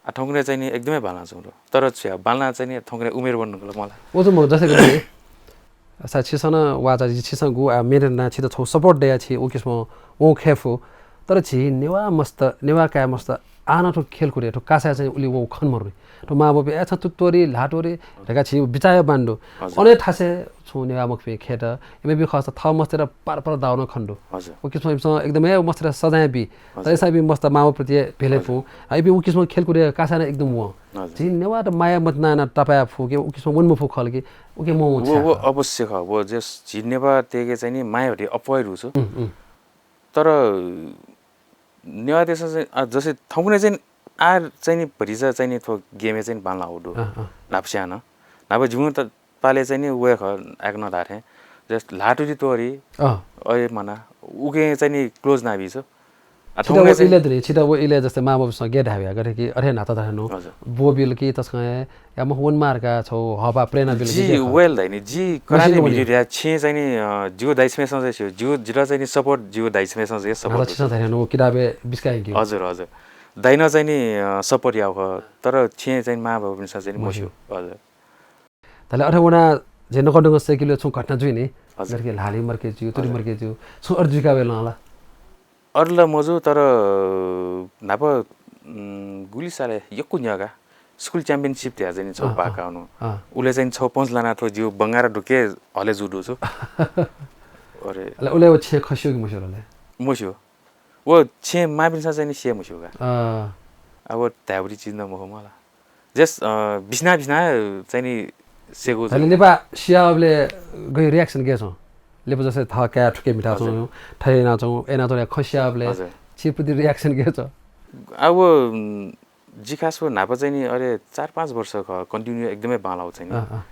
आ, थौंकन्हय् चाहिँ नि एकदमै बालना छु दु। तर छु या, बालना चाहिँ नि थौंकन्हय् उमेर बढ्नु गल मला। वो चाहिँ म जस्तै कि सायद छिसन वा चाहिँ छिसन गु, आ, मेरे ना छि त छौ support दया छि, वो किसिम, वो खेफु। तर छि नेवा मस्त, नेवा काय मस्त, आः नं थ्व खेलकुदय् थ्व कासाय् चाहिँ उलि वःगु खने मदुनि। थ्व मांबौपिं अय् छं तुत्वरी, ल्हातोरी धकाः झी बिचाः हे बांलाः दु। हजुर। अन थासय् छुं नेवाः मखुपिं खय्‌त, इमिपिं खःसा थः मस्तय्‌त पार पार दाःगु नं खने दु। हजुर। व किसिमं इमिसं एकदम हे मस्तय्त सजाँय बी। हजुर। तर अय्‌सां इपिं मस्त मांबौपिन्त भेले हजुर। फु। आ, इपिं उ किसिमं खेलकुदय् कासाय् नं एकदम वं। हजुर। झी नेवाःत माया मतिना यानाः तःपाया फु कि उ किसिमं वने मफु खः कि उके मवं व, व अवश्य खः। व जस झी नेवाःतय्‌के चाहिँ नि माया भति अप्वः हे दु छु। उम्, उम्। तर नेवाःतय्‌सं चाहिँ, आ, जसे थौंकन्हय् चाहिँ आः चाहिँ नि भतिचा चाहिँ नि थ्व game-य् चाहिँ नि बांलाः वःगु दु। अँ, अँ। न्हापा स्यां नं। न्हापा जिमिगु त पालय् चाहिँ नि वये खः, आः नं धाःथें। जस ल्हातुति त्वरी, अँ। अय् मना, उके चाहिँ नि close यानाबी छु। आ, छित थौंकन्हय् व चाहिँ इलय् दुने, छित व इलय् जस्तै मांबौपिन्सं गय् धायेबी का, गथे कि अथे न्हापा धाःथें नं, हजुर। ब्वबिल कि तसकं हे या मखु वने मार का छौ हःपाः प्रेरणा बिल कि जि के खः? वयल धाइ नि, जि मसिल कराटे वनी। भिडियो ध्या छेँ चाहिँ नि, अ, जिगु दाइछमेसं चाहिँ छु, जिगु, जितः चाहिँ नि support जिगु दाइछमेसं चाहिँ support न्हापा दु। छिसं धाइ नि, व किताबय् बिस्काइ कि। हजुर, हजुर। दाइनं चाहिँ नि, अ, support याउ खः, तर छेँ चाहिँ नि मांबौपिन्सं चाहिँ नि मस्यू। मस्यू। हजुर। धाले अथे वना झे नकं नकं सय्‌केबलय् छुं घटना जुइ नि, हजुर। गथे कि ल्हाली मर्के ज्यू, तुति हजुर। मर्के ज्यू, छुं अथे जुइका वये नं ला? अथे ला मजू, तर न्हापा, उम्, गुलि सालय् यक्व न्ह्यः का, school championship धया चाहिँ नि छौ अँ, पाः अँ, काउनु। अँ। उले चाहिँ नि छौ punch लाना थ्व जिगु बंगारा दुके हले जू दु छु। अरे। अले उले व छेँ खस्यू कि मस्यू अले? मस्यू। व छेँ मांपिन्सं चाहिँ नि स्यू मस्यू का। अँ। अब व धायेबलय् चिज नं मखु मला। जस, अ, बिस्ना बिस्ना चाहिँ नि सेगु अले जू। लिपा स्याबलय् गय् reaction गय् छौ? लिपा जसै थः काय् थुके म्हिता हजुर। छौ, थथे याना छौ, याना छौ, खँ स्याबलय् हजुर। छिप्रति reaction गय् छौ? अब, उम्, जि खास व न्हापा चाहिँ नि, अरे, चार पाँच वर्ष खः, continue एकदमै बांलाः चाहिँ नि। अँ, अँ।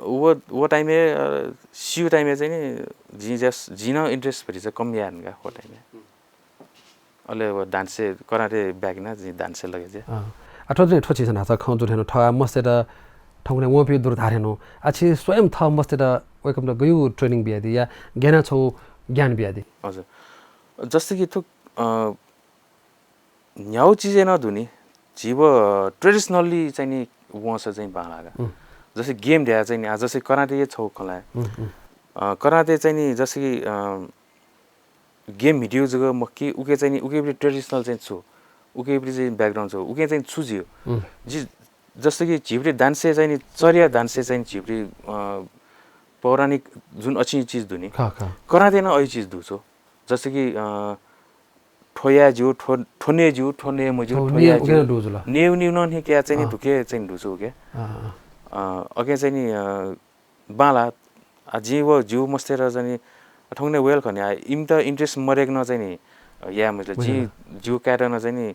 व, व time-य्, अ, स्यू time-य् चाहिँ नि, जि जस, जिं नं interest भतिचा कम याये का, व time-य्। अले व dance कराटे back याना जि dance लगे जे। अँ। आ, थ्व चाहिँ, थ्व छिसं न्हाचा खँ जू थें नं, थः मस्तय्‌त थौंकन्हय् वंपिं दु धाःथें नं। आ, छि स्वयं थः मस्तय्‌त वय्‌कःपिन्त गय् training बियादी या, गय् याना छौ ज्ञान बियादी? हजुर। जस्तै कि थ्व, अ, न्ह्यागु चिजय् नं दु नि, झी व traditionally चाहिँ नि वंसा चाहिँ बांलाः का। उम्। जस्तै game धया चाहिँ नि, आ, जस्तै कराटे हे छौ खँ ल्हाये। उम्, उम्। अ, कराटे चाहिँ नि जस्तै कि, अ, game भिडियो जक मखु कि, उके चाहिँ नि, उके भिडियो traditional चाहिँ छु, उके भिडियो चाहिँ background छु, उके चाहिँ छु जियो। उम्। जि, जस्तै कि झीपिं dance चाहिँ नि, चर्या dance चाहिँ झीपिं, अ, पौराणिक जुन अछि चिज दु नि, खः, खः। कराटे नं अय् चिज दु छु। जस्तै कि, अ, थ्व या ज्यू, थ्व, थ्व नये ज्यू, थ्व नये मज्यू, थ्व थ्व नये या उके ज्यू। नं दु जुल। नये उनि नं नि क्या चाहिँ नि अँ। धुके चाहिँ नि दु छु उके। अँ, अँ। अ, अके चाहिँ नि, अ, बांलाः, आ, जिं व जिगु मस्तय्‌त चाहिँ नि, थौंकन्हय् वयल खः नि, आ, इमित interest मदय्‌कं नं चाहिँ नि, अ, याये मजिल। जिं मजिल। जिगु काय्‌त नं चाहिँ नि,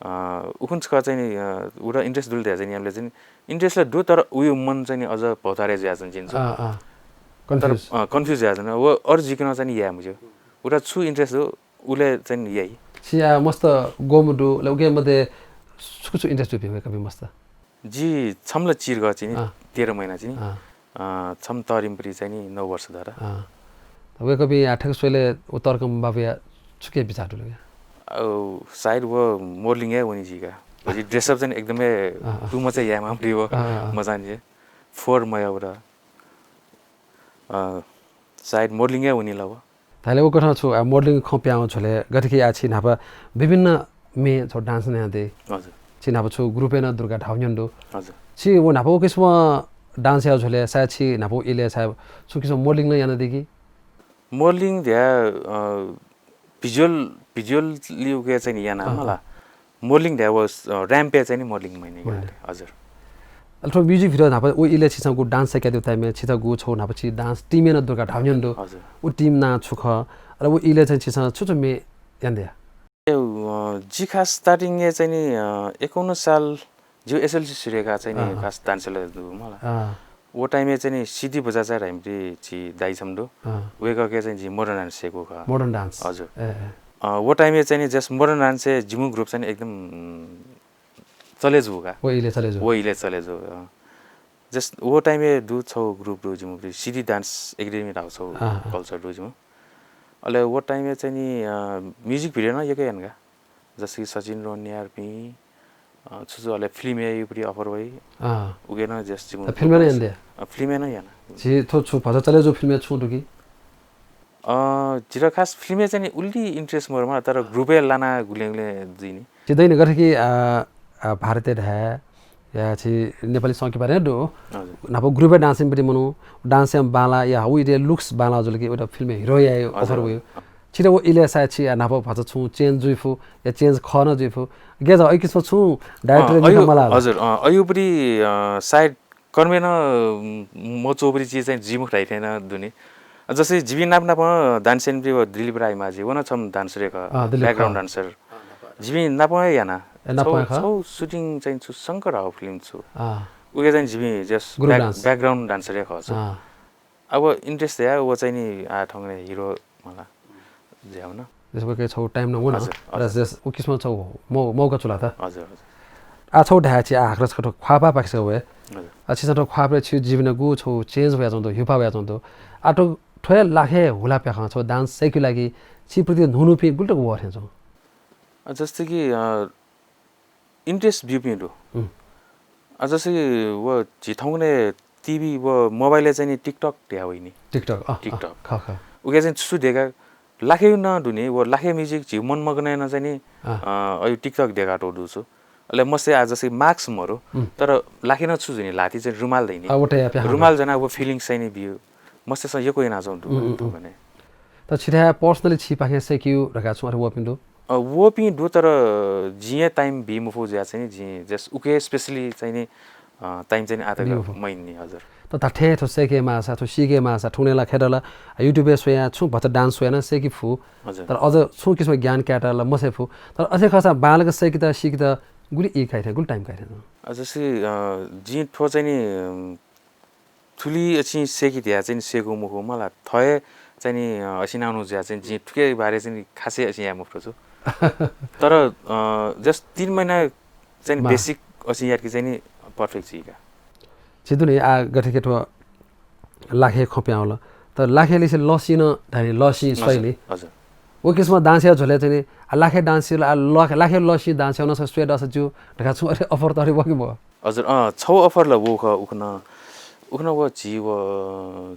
अ, उखुन्हु छकः चाहिँ नि, अ, उत interest दुल धया चाहिँ नि, याबलय् चाहिँ नि, interest ला दु, तर उयो मन चाहिँ नि अझ भौतारे जुयाच्वन जिं छु। अँ, अँ। तर, confuse। अ, confuse जुयाच्वन। व अरु जुइकं नं चाहिँ नि याये मज्यू। उत छु interest दु, उले चाहिँ नि याइ। छि आ मस्त ग्वम्ह दु, अले उके मध्ये छु छु interest दु भिं वय्‌कःपिं मस्त? जि छम्ह ला चिर गः चाहिँ नि, अँ। तेह्र महिना चाहिँ नि। अँ। अ, छम्ह तःधिम्ह पति चाहिँ नि नौ वर्ष दु। अँ। वय्‌कःपिं आ थथे स्वयेबलय् व तःधिकःम्ह बाबुया छुके बिचाः दु ले? अ, सायद व modeling हे वनी जुइ का। व जि dress up चाहिँ नि एकदमै अँ, अँ। too much हे याये माःम्ह पति व अँ, अँ, अँ। मचान जे। फोहोर मयाः व द। अ, सायद modeling हे वनी ला व। धायेबलय् व कथं छु, आ, modeling खँ पिहां वंगु झ्वलय् गथे कि आ छि न्हापा विभिन्न म्ये छौ dance यानादी। हजुर। छि न्हापा छु group-य् नं दु धकाः धाउ न्यन दु। हजुर। छि व न्हापा व किसिमं dance याउ झ्वलय् सायद छि न्हापा व इलय् सायद छु किसिमं modeling नं यानादी कि? Modeling धया, अ, visual, visually उके चाहिँ नि याना अँ, मला। अँ। Modeling धया व, अ, ramp-य् चाहिँ नि modeling याना। हजुर। अले थ्व music video न्हापा व इलय् छिसं गु dance याकादीगु time-य् छित गु छौ न्हापा छि dance team-य् नं दु धकाः धाउ न्यन दु। हजुर। व team नां छु खः? अले व इलय् चाहिँ छिसं छु छु म्ये यानादिया? ए, अ, जि खास starting-य् चाहिँ नि, अ, एकाउन्न साल जिगु SLC सुरु याका चाहिँ नि अँ, अँ। खास dance याना दु मला। अँ। व time-य् चाहिँ नि सिडी बज्राचार्य धाइम्ह जि दाइ छम्ह दु। अँ। वय्‌कःके चाहिँ जि modern dance याकू खः। Modern dance। हजुर। ए, ए। अ, व time-य् चाहिँ नि just modern dance-य् जिमु group चाहिँ नि एकदम, उम्, चले जू का। व इलय् चले जू। व इलय् चले जू, अँ। Just व time-य् दु छौ group दु जिमु, सिडी dance academy धाउ छौ अँ, अँ। Culture दु जिमु। अले व time-य् चाहिँ नि, अ, music video नं यक्व याना का। जस्तै कि सचिन रोनियारपिं, अ, छु छु अले film-य् याइगु पति offer वइ। अँ। उके नं just जिमु अ, film-य् नं यानादिया? अ, film-य् नं याना। झी थ्व छु भचा चले जू film-य् छुं दु कि? अ, जितः खास फिल्मय् चाहिँ नि उल्टी interest मरु मला, तर ग्रुपय् लाना गुलें गुलें जुइ नि। छि दइने गथे कि, अ, अ, भारतीय धाये या छि नेपाली संकिपारे दु। हजुर। नाप ग्रुपय् डान्सिङ पति मनु, डान्स याम बाला या हउ इदे लुक्स बाला जुल कि उता फिल्मय् हिरो या हजुर। अफर वयो। छितः व इले सायद छि या नाप भाषा छु चेन्ज जुइ फु, या चेन्ज खन जुइ फु। गेजा ऐ किस्म छु डाइरेक्टर अँ, निका अयु-, मला। हजुर, अँ, अयुपरि, अ, सायद कर्मे न, उम, मचोपरि चिज चाहिँ जिमुख धाइ थें न दुने। जस्तै जिबि नाप नाप डान्स यानपि व दिलीप राई माझी, व न छम डान्सर खः, अँ, दिलीप background खः। Dancer। जिबि नाप याना। ए, नाप छौ, खः। छौ shooting चाहिँ छु शंकर राव फिल्म छु। अँ। उके चाहिँ जिबि just group back-, dance। Background dancer खः छु। अँ। अब interest या, व चाहिँ नि आ ठंगने हिरो मला। ज्याउन। जस वके छौ time न वन। हजुर, र हजुर। जस उ किस्म छौ मौ-, मौका चुला त। हजुर, हजुर। आ छौ धाया छि आ हाक्रस कठो ख्वापा पाकिस वये। हजुर। आ छिसं त ख्वापे छि जीवन गु छौ चेन्ज वया जंतो, हिपा वया जंतो। आ तो थ्वे लाखे हुला प्याखं छौ डान्स सेकि लागि छि प्रति न्हुनुपि गुल्टक व थें छौ। अ, जस्तै कि, अ, interest ब्यूपिं दु। हुँ। अ, जस्तै कि व झी थौंकने टिभी व मोबाइलय् चाहिँ नि TikTok ध्या वइ नि। TikTok, अ, अ, TikTok। ख, ख। उके चाहिँ छु देका लाखे न दुने, व लाखे music झी मन मगन न चाहिँ नि, अ। अ, अयु TikTok देका तो दु छु। अले मस्ते आ जस्तै mask मरु, हुँ। तर लाखे न छु जुनि लाति चाहिँ रुमाल दैनि। अ, उठे या प्याखं रुमाल जना व feelings चाहिँ नि बियु। मस्ते स यको याना जाउँ दु, हुँ, हुँ, हुँ। थौंकने। त छिथाय् personally छि पाखें सेकिउ धका छु अथे वपिं दु? अ, वपिं दु, तर जिं हे time बी मफु जुया चाहिँ नि, जिं just उके specially चाहिँ नि, अ, time चाहिँ नि आतक बी मफु। मैन नि, हजुर। त धात्थें थ्व सेके माःसा, थ्व सीके माःसा, थुने ला खेदल, YouTube-य् स्वया, छुं भचा dance स्वया न सेकि फु। हजुर। तर अझ छुं किसिम ज्ञान कायेत ला मसे फु। तर अथे खःसा बांलाक सेकित, सीकित गुलि ई काइ थें, गुलि time काइ थें। अ, जस्तै, अ, जिं थ्व चाहिँ नि, अम, थुलि अछिं सेकि ध्या चाहिँ नि सेकु मखु मला, थ्व हे चाहिँ नि, अ, असिं नानु ज्या चाहिँ नि जिं थुके बारे चाहिँ नि खासै असिं याये मफुत छु। तर, अ, just तीन महिना चाहिँ नि मा। Basic असिं यातकि चाहिँ नि perfect जुइका। छि दुने आ गथे के थ्व लाखे खँ प्यावल। तर लाखे लिसे लसी न धाइ नि लसी हजुर, सही नि। हजुर। व किसिम dance या झोले चाहिँ नि, आ लाखे dance ला, आ लाखे, लाखे लसी dance या न स स्वे दस ज्यू धका छु अरे offer त अरे वकि मो। हजुर, अँ, छौ offer ला वो ख, उखन, उखन व झी व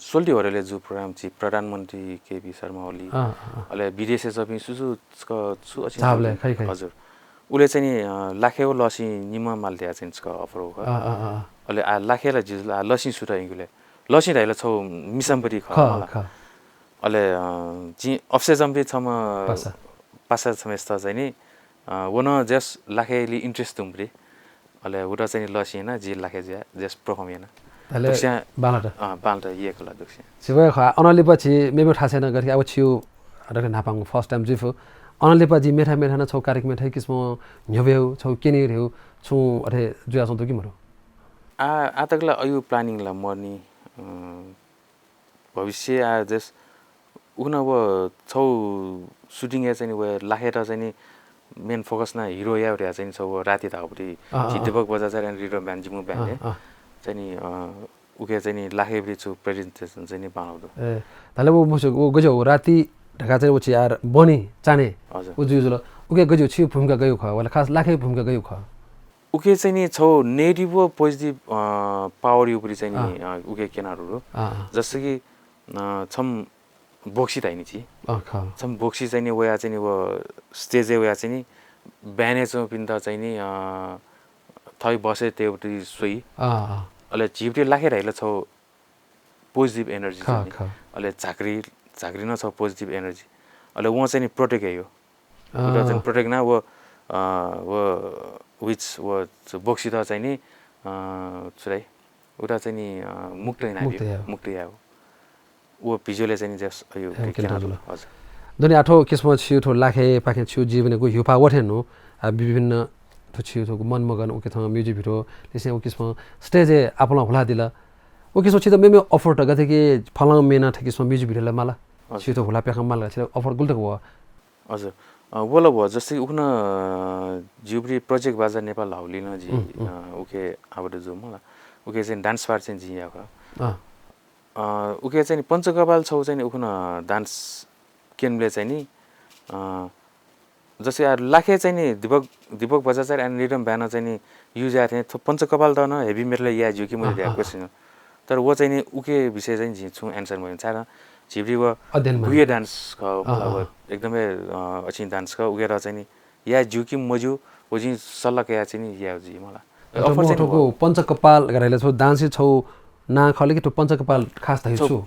सोल्टी होरेले जु program झी प्रधानमन्त्री केपी शर्मा ओली, अँ, अँ, अँ। अले विदेशे जपिं सुसु क छु अछिं झाबले, खै, खै। हजुर। उले चाहिँ नि, अ, लाखे व लसी निम्ह माल ध्या चाहिँ नि छकः offer हो ख। अँ, अँ, अँ, अँ। अले आ लाखे ला जिल, आ लसी सुत इंगुले। लसी धाइला छौ मिसम्पति ख, ख, मला। ख। अले, अ, जि अफसे जम्पे छम पासा। पासा छमेस्त चाहिँ नि, अ, वन just लाखे लि interest तुम्परि। अले उत चाहिँ नि लसी ना, जि लाखे ज्या, just perform याना। अले दुस्या, बालट। अ, बालट ये कला दुस्या। सिबय ख, अनलिपा छि मेमे ठासे न गथे अब छिउ अडक नापांगु first time जुइफु। अनलिपा जि मेथा मेथा न छौ कार्यक्रम थै किसिम न्ह्यब्यौ, छौ केने र्यौ, छु अथे जुया सन्तु कि मरु? आ, आतक ला अयु planning ला मर्नी, अ, भविष्य आ जस उखन व छौ shooting या चाहिँ नि व लाखेत चाहिँ नि main focus ना हिरो या उठ्या चाहिँ नि छौ व राति धाउपति अँ, अँ, झी अँ। दीपक बजाचार्य and रिडो band जिमु band अँ, हे। अँ। चाहिँ नि, अ, उके चाहिँ नि लाखे ब्रि छु presentation चाहिँ नि पाउँदो। ए, धाले वो मुसु, वो गज्यो, वो राति ढका चाहिँ वो छि यार बनी, चाने। हजुर। वो जुजुल। उके गज्यो छि भूमिका गयो ख, वाला खास लाखे भूमिका गयो ख। उके चाहिँ नि छौ negative व positive, अ, power यो उपरि चाहिँ नि, अँ। अ, उके केना रुरु। अँ, अँ। जस्तो कि, अ, छम बोक्सी धाइ नि छि। अँ, ख। छम बोक्सी चाहिँ नि वया चाहिँ नि व stage ए वया चाहिँ नि band ए चौपिन्त चाहिँ नि, अ, थै बसे तेउटी सोइ। अँ, अँ। अले झिउटी लाखे धाइला छौ positive energy ख, चाहिँ नि। ख। अले झाक्री, झाक्री न छौ positive energy। अले वं चाहिँ नि protect हे यो। अँ। उता चाहिँ protect ना व, अ, व which व बोक्सी त चाहिँ नि, अ, छुराइ। उता चाहिँ नि, अ, मुक्त हिना मुक्त बियो, या। मुक्त या हो। व visual ए चाहिँ नि जस यो ए, के केना केना जुल। हजुर। दुने आठो किसिम छिउ थो लाखे पाखे छिउ जीवन गु हिउपा वथे नु, आ, विभिन्न थो छिउ थो मन मगन उके थं music video, लिसे उ किसिम stage ए आपलं हुला दिला। उ किसिम छित मेमे offer त गथे कि फलां मेना थ किसिम music video ला माला। हजुर। छिउ थो हुला प्याखं माला छित offer गुल तक व। हजुर। अ, वल व जस्तै उखन, अ, जिउब्री project बाजा नेपाल हाउली न जि, उम्, उम्। अ, उके आबद्ध जु मला। उके चाहिँ dance part चाहिँ जि या ख। अँ। अ, उके चाहिँ नि पञ्चकपाल छौ चाहिँ नि उखन dance केनब्ले चाहिँ नि, अ, जस्तै आ लाखे चाहिँ नि दीपक, दीपक बजाचार्य and रिडम band चाहिँ नि use या थें थो पञ्चकपाल त न heavy metal या ज्यू कि अँ, मैले अँ, question। तर व चाहिँ नि उके विषय चाहिँ नि जि छु answer मयन छाय् झिब्री व अध्ययन माने। गुह्य dance खः, अँ, मतलब, अँ। एकदमै, अ, अच्छी dance खः। उगेर चाहिँ नि, या ज्यू कि मज्यू, व जिं सल्लाह कया चाहिँ नि, या जी मला। मतलब, offer चाहिँ नि थुगु पञ्चकपाल गराइला छौ dance छौ नां खले कि थ्व पञ्चकपाल खास धइ छौ छु?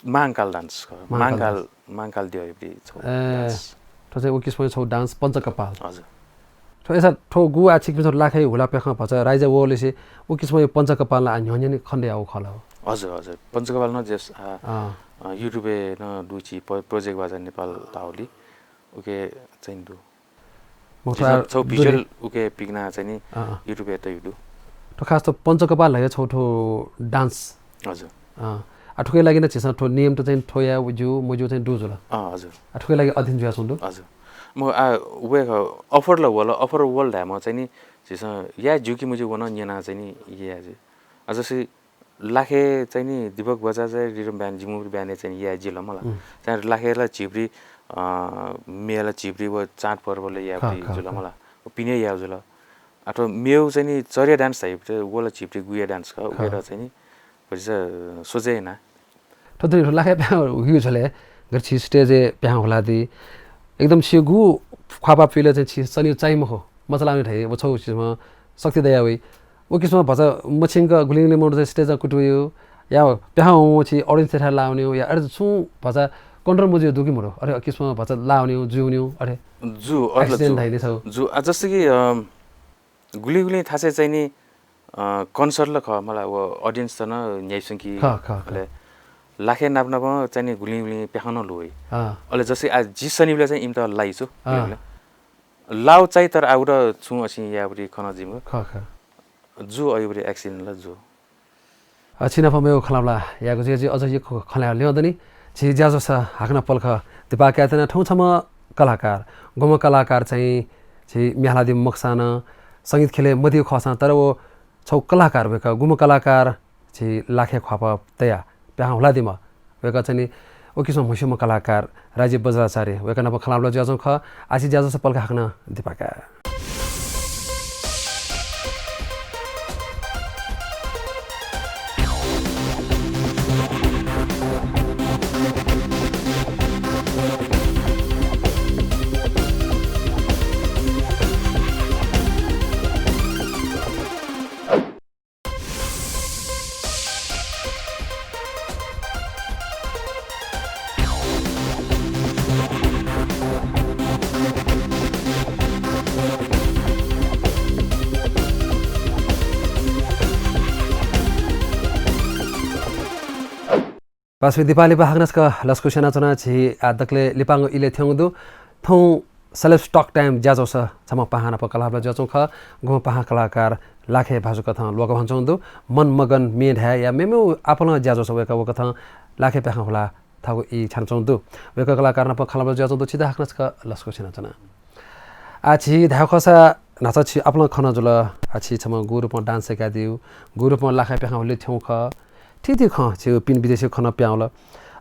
महाकाल dance खः। महाकाल महाकाल, dance। महाकाल द्यः इब्री छौ ए, dance। थ्व चाहिँ व किसिमं छौ dance पञ्चकपाल। हजुर। थ्व यसा थ्व गु आछिक पिछौ लाखे हुला प्याखं भचा राइजा वलेसे उ किसिमं पञ्चकपाल आ न्ह्यः न्ह्यः नि खण्ड याउ खला हो। हजुर, हजुर। पञ्चकपाल न जेस, आ, अँ। अ, YouTube-ए न दुची प-, Project Baza Nepal धाउली। उके चाहिँ दु। म जिसं थोड़ा छौ दूरी। Visual उके पिकना चाहिँ नि अँ, अँ। YouTube-ए तयु दु। तो खास तो पञ्चकपाल है छौ थो dance। हजुर। अँ। आ थुके लागि न झिसं थो नियम तो चाहिँ थो या ज्यू, मज्यू चाहिँ दु जुल। अँ, हजुर। आ थुके लागि अध्ययन जुया छौ दु। हजुर। म आ वे offer ल वल, offer वल धाय म चाहिँ नि झिसं या ज्यू कि मज्यू वन न्यना चाहिँ नि या ज्यू। आ जसि लाखे चाहिँ नि दीपक बज्राचार्य रिरम band, जिमु band चाहिँ नि या जिल मला। उम्। चाहिँ लाखे ला झिब्री, अ, मेला झिब्री व चाड पर्वले या खः, खः, जुल खः। मला। पिने या जुल। अथवा मेउ चाहिँ नि चर्या dance धाइ वला झिब्री गुया dance खः, खः। उगेर चाहिँ नि भरिसा सोझे ना। थ्व थ्व लाखे प्यां हुइउ छले, गथे छि stage-ए प्यां हुलादी। एकदम छि गु ख्वापा पिले चाहिँ छि सनि चाहिँ मखु। मचलाउने धइ, व छौ सिसम शक्ति दया वइ। व किसिम भचा मछिंक गुलिं गुलिं मनू चाहिँ stage-अ कुतुयु। या प्यां हुँ छि audience-ए थाय् लावनेउ, या अरे छुं भचा control मजुयु दु कि मरु। अरे किसिम भचा लावनेउ, जुनेउ, अरे जु, अरे accident जु। धाइने छौ। जु, आ, जस्तो कि, अ, गुलिं गुलिं थासे चाहिँ नि, अ, concert ल खः, मला व audience त न न्याइसुं कि, खः, खः, खः। अले लाखे नाप नाप चाहिँ नि गुलिं गुलिं प्याखं न लुइ। अँ। अले जस्तै आ जि सनिबले चाहिँ इमत लाइछु, अँ। लाउ चाहिँ तर आउर छुं असिं याबरी खन जिम। खः, खः। जु अयुबरी accident ल जु। अ, छिनाप मेउ खलाबला यागु जे जे अझ यक्व खला ल्यदनि। झी ज्याझ्वस हाकनं पलख दिपा कायेतना थौं छम्ह कलाकार, गुम्ह कलाकार चाहिँ झी म्याहलादि मखुसां नं संगीत ख्यले मदिउ खःसां तर व छौ कलाकार वय्‌कः गुम्ह कलाकार झी लाखे ख्वाप तया प्याहां हुलादिम्ह वय्‌कः चाहिँ नि व किसिम हुसिम्ह कलाकार राजीव बज्राचार्य वय्‌कः नाप खँल्हाबल्हा जुयाच्वंगु खः। आः झी ज्याझ्वस पलख हाकनं दिपा काये। पासा दिपा लिपा हाकनं छकः लसकुस यानाच्वना। झी आः दकलय् लिपांगु इलय् थ्यंगु दु। थौं Celebs Talk Time ज्याझ्वस छम्ह पाहां नाप कलाबल्हा जुयाच्वंगु खः। गुम्ह पाहां कलाकार लाखे भाजु कथं ल्वाकभंच्वंगु दु। मन मगन म्ये धाये या मेमेगु आपालं ज्याझ्वस वय्‌कः वकथं लाखे प्याखं हुला थःगु ई छ्यानाच्वंगु दु। वय्‌कः कलाकार नाप खँल्हाबल्हा जुयाच्वंगु दु। छित हाकनं छकः लसकुस यानाच्वना। आः छि धायेगु खःसा न्हाचः छि आपालं खँ नं जुल। आः छि छम्ह गुगु रूपं dance सय्‌कादिउ, गुगु रूपं लाखे प्याखं हुलय् थ्यंगु खः। थीथी खँ छिगु पिने विदेशय् खँ नं पिहां वल।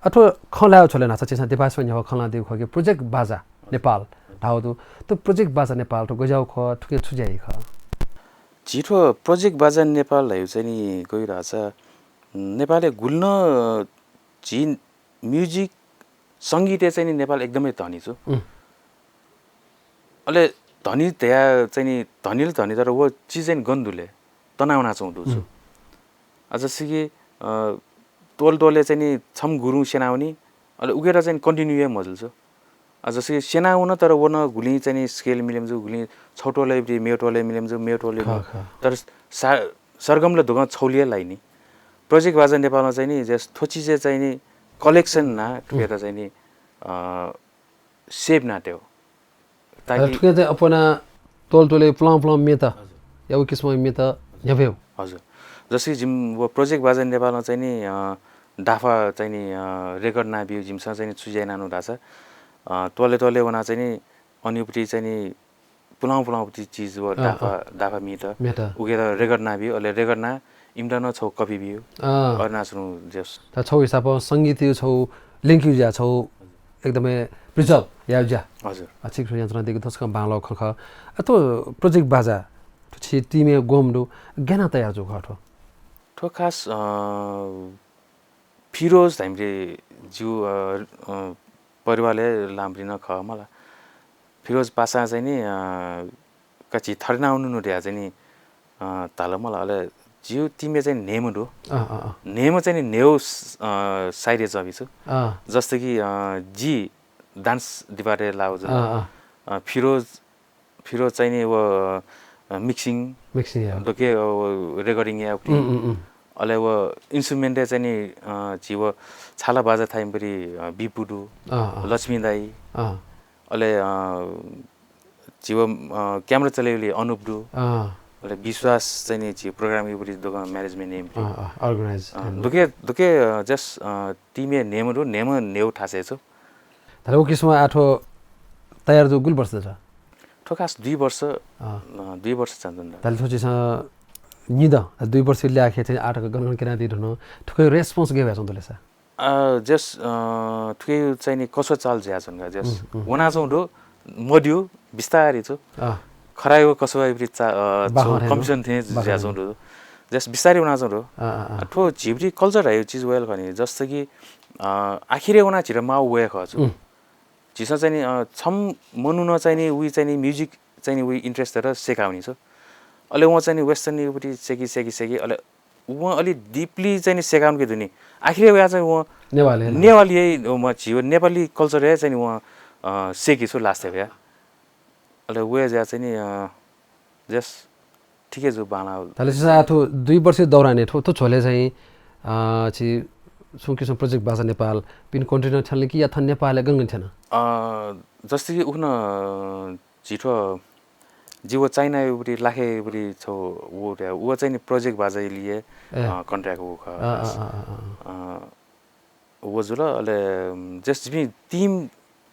अ, थ्व खँ ल्हायेगु छ्वले न्हाचः छिसं दिपासं न्ह्यः खँ ल्हानादीगु खः कि Project Baza Nepal धाःगु दु। थ्व Project Baza Nepal थ्व गज्याःगु खः, थुकिं छु ज्या याइ खः? झी थ्व Project Baza Nepal धाइगु चाहिँ नि गय् धाःसा, उम्, नेपालय् गुलि नं झी music, संगीतय् चाहिँ नि नेपाल एकदमै धनी छु। उम्। अले धनी धया चाहिँ नि धनीले धनी तर व चिज चाहिँ नि गन दुले तनावना च्वं दु छु। उम्। अ, जसे कि, अ, त्वल त्वले चाहिँ नि छम गुरुं स्यनावनी, अले उगेर चाहिँ नि continue हे मजुल छु। अ, जसे कि स्यनावन तर वन गुलिं चाहिँ नि scale मिलेम जु, गुलिं छौ त्वले मेव त्वले मिलेम जु, मेव त्वले खः, खः। तर सा-, सरगमले धुगं छौलिए लाइनी। Project Baza Nepal-मा चाहिँ नि जस थ्व चिजय् चाहिँ नि collection ना, उम्। थुकेत चाहिँ नि, अ, save नातेउ। तर ताकि थुके चाहिँ अप्वना त्वल त्वले पुलां पुलां मेत, हजुर। या उ किसिम मेत न्ह्यब्यु। हजुर। जसि जिम व Project Baza Nepal-मा चाहिँ नि, अ, दाफा चाहिँ नि, अ, record नाब्यु जिमसं चाहिँ नि छु ज्या यानानु धाःसा, अ, त्वले त्वले वना चाहिँ नि अनिपुटी चाहिँ नि पुलां पुलां पुटी चिज व अ, दाफा, अ। दाफा मित। मेत। उगेर record नाब्यु, अले record ना इमता न छौ copy ब्यु। अ। अरुणाचल जस। त छौ हिसाब संगीत यु छौ link यु ज्या छौ एकदमै preserve याउ ज्या। हजुर। अ, छिक सुनिया च्वना दिगु थ्वसकं बांलो खँ खः। अ, थ्व Project Baza, थ्व छि team-य् ग्वम्ह दु, गय् याना तयार जू खः थ्व? थ्व खास, अ, फिरोज धाइम्रे ज्यू, अ, अ, परिवारले लाम्रिन खः मला। फिरोज पासा चाहिँ नि, अ, का झी थर्ना उनुनु ध्या चाहिँ नि, अ, ताल मला। अले ज्यू टिमया चाहिँ नि नेम दु। अँ, अँ, अँ। नेम चाहिँ नि नेउ स-, अ, साइडे जबि छु। अँ। जस्तो कि, अ, जी डान्स डिपार्टमेन्ट लाउ जुल। अँ, अँ। अ, फिरोज, फिरोज चाहिँ नि व, अ, मिक्सिङ, मिक्सिङ, या। दोके, अ, व रेकर्डिङ या उक्ति। उम्, उम्, उम्। अले व इन्स्ट्रुमेन्ट चाहिँ नि, अ, झी व छाला बाजा थाइम्परि, अ, बिपु दु, अँ, अँ। लक्ष्मी दाई। अँ। अले, अ, झी व, अ, क्यामेरा चलेउली अनुप दु। अँ। अले विश्वास चाहिँ नि झी प्रोग्राम युपरि दोकान म्यानेजमेन्ट नेम। अँ, अँ, अर्गनाइज। अँ, दोके, दोके, अ, जस, अ, टिमया नेम दु, नेम नेउ थासे छु। थाले उ किसिम आठो तयार जु गुल वर्ष दु? थो खास दुई वर्ष, अँ। अ, दुई वर्ष चाहन्छु। थाले थो चिसं निद, दुई वर्ष ल्याखे चाहिँ आठ गणगण केना दि धुन, थुके रेस्पोन्स गे भ्यासं दलेसा? अ, जस, अ, थुके चाहिँ नि कसो चाल ज्या छन् का, जस। उम्, उम्। वना छौँ दु, मद्यु, बिस्तारै छु। अँ। खरायो कसो भाइ चा, अ, बाखं छु, है न? कमिसन थे बाखं ज्या है। छौँ दु। जस बिस्तारै वना छौँ दु। अँ, अँ, अँ। आ, थो झिब्री कल्चर है चिज वेल खनि, जस्तो कि, अ, आखिरे वना झिर माउ वया खः छु। उम्। झिसं चाहिँ नि, अ, छम मनुन चाहिँ नि उइ चाहिँ नि म्युजिक चाहिँ नि उइ इन्ट्रेस्ट दर सेकाउनी छु। अले वहाँ चाहिँ नि वेस्टर्न युपरि सेकी, सेकी, सेकी, अले वहाँ अलि डिपली चाहिँ नि सेकाउनके दुनी। आखिर वया चाहिँ वहाँ नेवाली है न? नेवाली है, वहाँ झियो नेपाली कल्चर है चाहिँ नि वहाँ, अ, सेकी छु लास्ट है वया। अले वया ज्या चाहिँ नि, अ, जस ठिकै जु बाला। थाले सिसा आठो दुई वर्ष दौरान थो, थो छोले चाहिँ, अ, छि सुं किसिम प्रोजेक्ट बाजा नेपाल, पिन कन्ट्री न थ्यानले कि या थन नेपाल गंगन थ्यान? अ, जस्तो कि उखन, अ, झिठो, जि व चाइना युपरि लाखे युपरि छौ वो रे, व चाहिँ नि प्रोजेक्ट बाजा लिए, ए। अ, कन्ट्र्याक्ट वो ख। अ, अ, अ, अ, अ। अ, व जुल, अले, उम्, जस जिमि टिम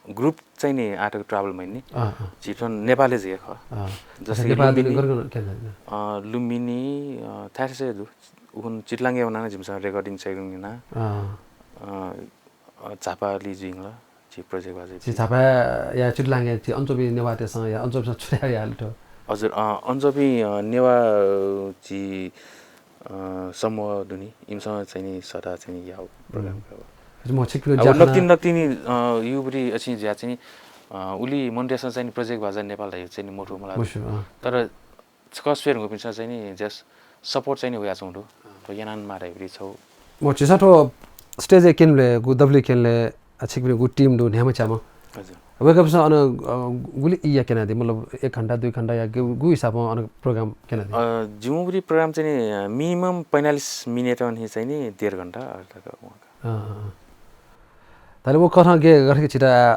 ग्रुप चाहिँ नि आठ ट्राभल मैन नि। अ, अ। झिठो नेपाले जे ख। अ। जस्तो अच्छा, कि नेपाल लुम्बिनी, दिने गरगन के ना? अ, लुम्बिनी, अ, थासे दु। उखन चितलांगे वना जिमसँग रेकर्डिङ सेकर्डिङ ना। अ। अ, अ, झापाली जिंगला। झी प्रोजेक्ट बाजा झी झी झापा या चितलांगे झी अञ्चोपी नेवाःतय्‌सं या अञ्चोपीसं छुट्याः याः लु थ्व। हजुर, अ, अञ्चोपी, अ, नेवाः, अ, झी, अ, समूह दुनि, इमिसं चाहिँ नि सदा चाहिँ नि याउ प्रोग्राम हम्म। का। हजुर, म छिकपिनि अब ज्याखना नक्तिनि, नक्तिनि, अ, युबरी अछि ज्या चाहिँ नि, अ, उलि मन्त्रीसं चाहिँ नि प्रोजेक्ट बाजा नेपाल धाइ चाहिँ नि मोटो मला। मस्यू, अँ। तर छकः स्वये धुंकूपिन्सं चाहिँ नि जस सपोर्ट चाहिँ नि हुया च्वंगु दु। थ्व यानान माः धाइबलय् छौ। म झीसं थ्व स्टेजय् क्यनेबलय् गु दबलय् क्यनेबलय्, अ, छिकपिनि गु टिम दु न्ह्याम्ह च्याम्ह। हजुर। वय्‌कःपिन्सं अन, अ, गुलि ई या क्यनादी, मतलब एक घण्टा, दुई घण्टा या गु, गु हिसाबं अन प्रोग्राम क्यनादी? अ, जिमि प्रोग्राम चाहिँ नि, अ, मिनिमम पैंतालिस मिनेट अन हि चाहिँ नि डेढ घण्टा अर्थात् वंका। अँ, अँ, अँ। ताले व कथं गे गथे कि छिता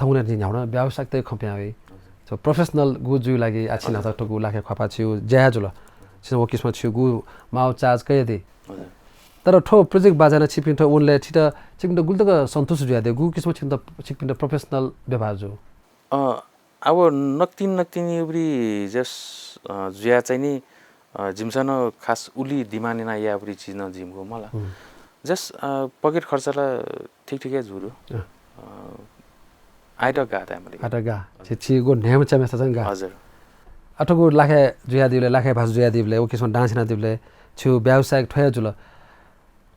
थौंकन्हय् जिं न्ह्याउन व्यावसायिकताय् खँ पिहां वइ। हजुर। So, प्रोफेसनल गु जुइ लागि आछि हजुर। न्हाचः थुगु लाखे ख्वापा छिउ ज्या जुल। छिं व किसिम छिउ गु माउ चार्ज कयादी। हजुर। तर थ्व प्रोजेक्ट बाजाना छिपिन्त वनले छित, छिपिन्त गुलतक सन्तुष्ट जुयादे, गु किसिम छिपिन्त, छिपिन्त प्रोफेसनल व्यवहार जु? अ, अब नक्तिन, नक्तिन युबरी जस, अ, जुया चाहिँ नि, अ, जिमिसं न खास उलि डिमान्ड याना याबरी चिज न जिमगु मला। हम्म। जस, अ, पकेट खर्चला ठीक ठीक हे जुरु। अँ। अ, आयत गा ताय्‌मले। आयत गा। हजुर। छि, छिगु न्ह्याम्ह च्याम्हय्‌सित चाहिँ गा। हजुर। अथगु लाखे जुयादीबलय्, लाखे भाजु जुयादीबलय्, व किसिम डान्स यानादीबलय्, छिउ व्यावसायिक थ्वया जुल।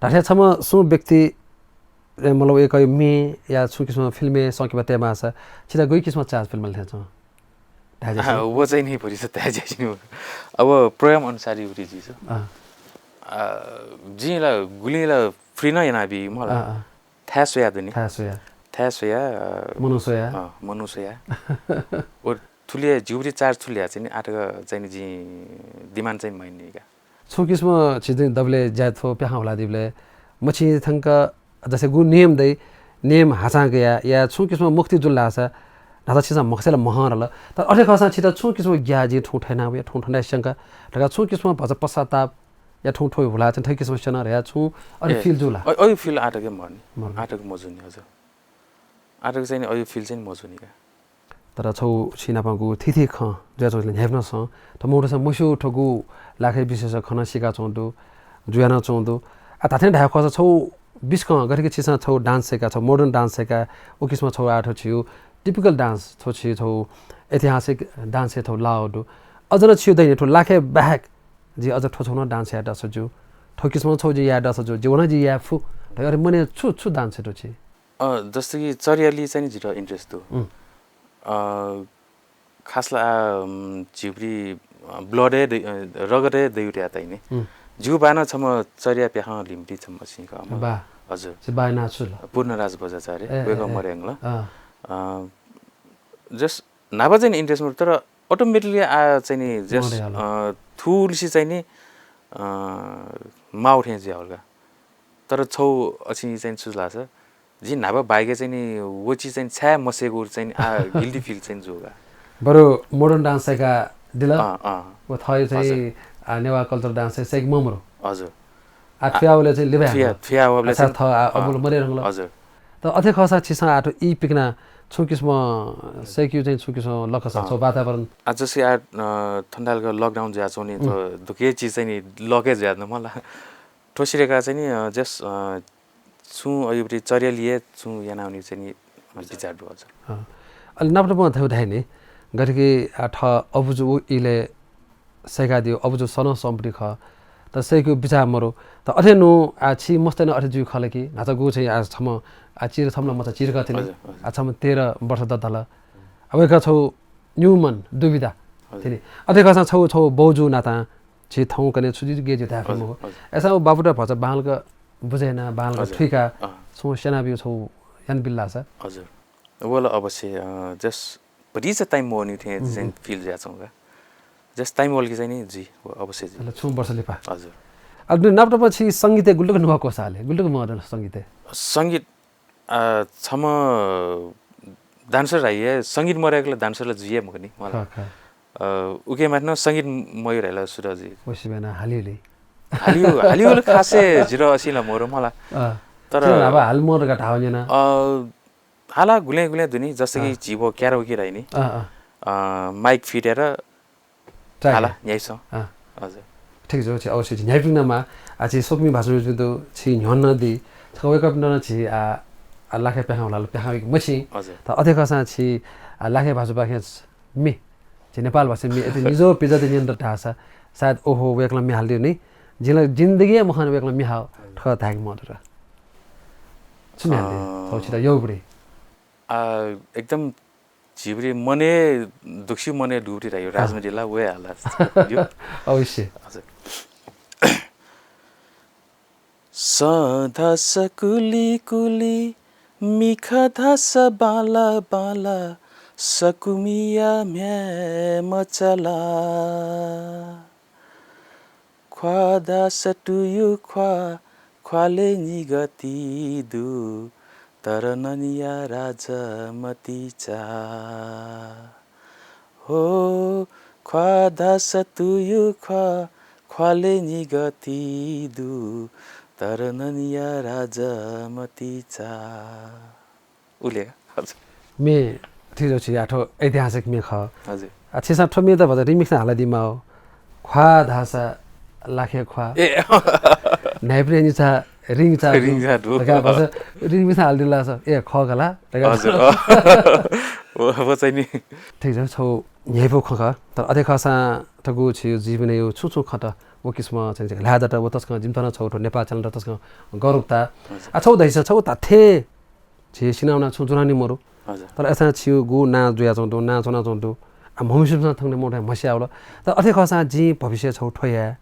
धात्थें छम्ह सुं व्यक्ति, ए, मतलब, एक मे या छुं किसिम फिल्मय् संकिपा तयेमाःसा, छिता गुइ किसिम चार्ज फिल्मले थें छं? धाये अँ, ज्यासि। व चाहिँ नि भरिस धाये ज्यासि नि। अब प्रोग्राम अनुसार युबरी जिस। अँ। अ, जिं ला गुलिं ला फ्री न यानाबी मला। अँ, अँ। थाय् स्वया दुनि। थाय् स्वया। थाय् स्वया, अ, मनू स्वया। अँ, मनू स्वया। व थुलिया जिउरी चार्ज थुलिया चाहिँ नि आठ ग चाहिँ नि जिं डिमान्ड चाहिँ नि मैन नि का। छुं किसिम छिं दबलय् ज्या थ्व प्याखं हुलादीबलय् मछि थंक जसे गु नेम दइ, नेम हाचां गया या छुं किसिम मुक्ति जुल धाःसा धाःसा छिसं म्हसेला महं रल। तर अथे खःसां छित छुं किसिम ग्या जिं थुं थय्‌ना वया, थुं थय्‌ना स्यंका धकाः छुं किसिम भचा पश्चाताप या थुं थ्व हुला चाहिँ थै किसिम स्यना रे या छुं अरे ए, फिल जुला। अ-, अयु फिल आटके मर्नी। मर्नी। आटक मजुनी हजुर। आटक चाहिँ नि अयु फिल चाहिँ नि मजुनी का। तर छौ छिनापांगु थिथि खँ जुया चौधरी न्ह्याइपुनसं त मोटरसं मस्यू थगु लाखे विशेष खन सिका चौंदु, जुया न चौंदु। आ, धाथें धाये खःसा छौ बिस्कं गथे कि छिसं छौ डान्स सेका, छौ मोडर्न डान्स सेका, उ किसिम छौ आठ छिउ टिपिकल डान्स, छौ छि छौ ऐतिहासिक डान्स हे थौ लाओ दु। अझ न छिउ दैने थौ लाखे बाहेक जि अझ थ्व छौ न डान्स याये दस जु। थौ किसिम छौ जि याये दस जु। जि वन जि याये फु। अरे मने छु छु dance दु छि? अ, जस्तो कि चर्याली चाहिँ नि जितः interest दु। उम्। अ, खास ला, उम्, झिब्री, अ, blood हे दै-, अ, रगत हे दैउ रे ताइने। उम्। जिउ बानं छम्ह चर्या प्याखं लिम्टी छम्ह सिंक अमर। बा। हजुर। छि बायना छु ल? पूर्णराज बज्राचार्य, ए, वय्‌कः ए, ए। मरे यंगल। अ। अ, just न्हापा चाहिँ नि interest मरु, तर automatically आ चाहिँ नि just, मरे हला। अ, थुलिसि चाहिँ नि, अ, माउ थें जुया हला। तर छौ अछि चाहिँ छु लासा, जि न्हापा बाइके चाहिँ नि वचि चाहिँ छाय् मसेगु चाहिँ आ guilty feel चाहिँ जुगा। बरु modern dance का दिल। अँ, अँ। व थय चाहिँ, हजुर। आ, नेवा culture dance चाहिँ सेक ममरो। हजुर। आ, आ, थुया वले चाहिँ लिबे थुया, हाकल। थुया वले अच्छा, चाहिँ, थ, आ, अँ। अबुल मरे रंगल। हजुर। त अथे खसा छिसा आठो ई पिकना छु किसिम सेक्यु चाहिँ छु किसिम लकसा अँ। छौ वातावरण। आ, जसै आ, अ, थन्डालका lockdown ज्या छौ नि, त उम्। दुके चिज चाहिँ नि लके ज्या न मला। ठोसिरेका चाहिँ नि, अ, just, अ, छु अयुबरी चर्या लिए छु यानाउनि चाहिँ नि, अ, विचार दु हजुर। अँ। अले नाप नाप थौ धाइ नि, गथेकि, आ, थ अबुजु उ इले सैका दियो, अबुजु सन सम्पत्ति ख, त सैकु विचार मरु। त अथे नु, आ, छि मस्ते न अथे जुइ खल कि, न्हाचा गु चाहिँ आ छम, आ, चिर छम न मचा चिर का थिनि, हजुर, हजुर। आ, छम तेह्र वर्ष द धल। अब एक छौ न्यूमन दुविधा हजुर। थिनि। अथे खसा छौ, छौ बौजु नाता, छि थौ कने छु जुइ गे जुइ धाये हजुर, मखु। हजुर। ऐसा उ बाबुटा भचा बांगलक बुझेना, बांगलक हजुर। थुइका, अँ। छौ सेना बिउ छौ यान बिल्ला सा। हजुर। वल अवश्य, अ, just भतिचा time वनी थे हुँ, चाहिँ हुँ। Feel ज्या छौं का। Just time वल कि चाहिँ नि जी, व अवश्य जी। मतलब छुं वर्ष लिपा। हजुर। अब नाप नाप छि संगीत गुल्लुक नुवा कोसाले, गुल्लुक मदन संगीत। संगीत, अ, छम dancer रहिए, संगीत मरेकला dancer ला जुइए मखनी, मला। खः, खः। अ, उके माथि न संगीत मयु रहला सुरजी। वसिबेना हालिउली। हालिउ, हालिउल खासे जिरो असिला मोर मला। अँ। तर अब हाल मोर का धाव न्यना। अ, हाला गुलें गुलें दुनि, जस्तो कि अँ। जिबो क्यारो कि रहिनि। अँ, अँ। अ, mic फिटेर try हाला, हे। न्याइसं। अँ। हजुर। ठीक छ, छि अवश्य छि न्याइपिं नमा, आ, छि सोकमी भाषा जुदु, छि न्ह्यन दी, छ wake up न छि, आ, आ, लाखे प्याखा होला, प्याखा वइक मछि। हजुर। त अथे खसा छि, आ, लाखे भाषा पाखे मे, छि नेपाल भाषा मे, एते निजो पिजा दे नियन्त्र धासा, सायद ओहो, वेकला मे हाल दियो नि, जिला जिन्दगी मखन वेकला मे हाव, हजुर। ठ धाइक मत र। छु मे हाल दियो, अँ। छौ छिता यौ बुढी। आ, एकदम झिब्री मने दुखी मने दुब्री रह्यो, हाँ। राजनीति ला वे हाला। अवश्य। हजुर। सधा सकुली कुली, मिखा धासा बाला बाला, सकुमिया म्ह्याय् मचाला। ख्वाः धासा तुयु ख्वाः, ख्वाले निगति दु, तर ननिया राजमति चा। हो, ख्वाः धासा तुयु ख्वाः, ख्वाले निगति दु, तर ननिया राजमति चा। उले, हजुर। मे, ठीक छ, आठो ऐतिहासिक मे ख। हजुर। आ, छिसा ठो मे त भचा remix हाला दिमाओ। ख्वाः धासा लाखे ख्वाः। ए। न्हाइप्रे निचा, रिंचा दु। रिंचा दु। लगा भचा remix हाल दिला स। ए, ख गला। लगा हजुर। व, व चाहिँ नि। ठीक छ, छौ न्हाइपो खख। तर अथे खसा थगु छि जीवन यो छु छु खत। व किसिम चाहिँ ल्यादत, व तस्कं जिमतन छौ ठो नेपाल channel तस्कं गौरवता। हजुर। आ, छौ दैसा, छौ ताथे छि सिनावना छु जुनानी मरु। हजुर। तर ऐसा छिउ गु ना जुया चौं दु, ना चौना चौं दु। आ, म्हमिसुमसा थंने मोटा म्हसिया होला। तर अथे खसा जि भविष्य छौ ठोया।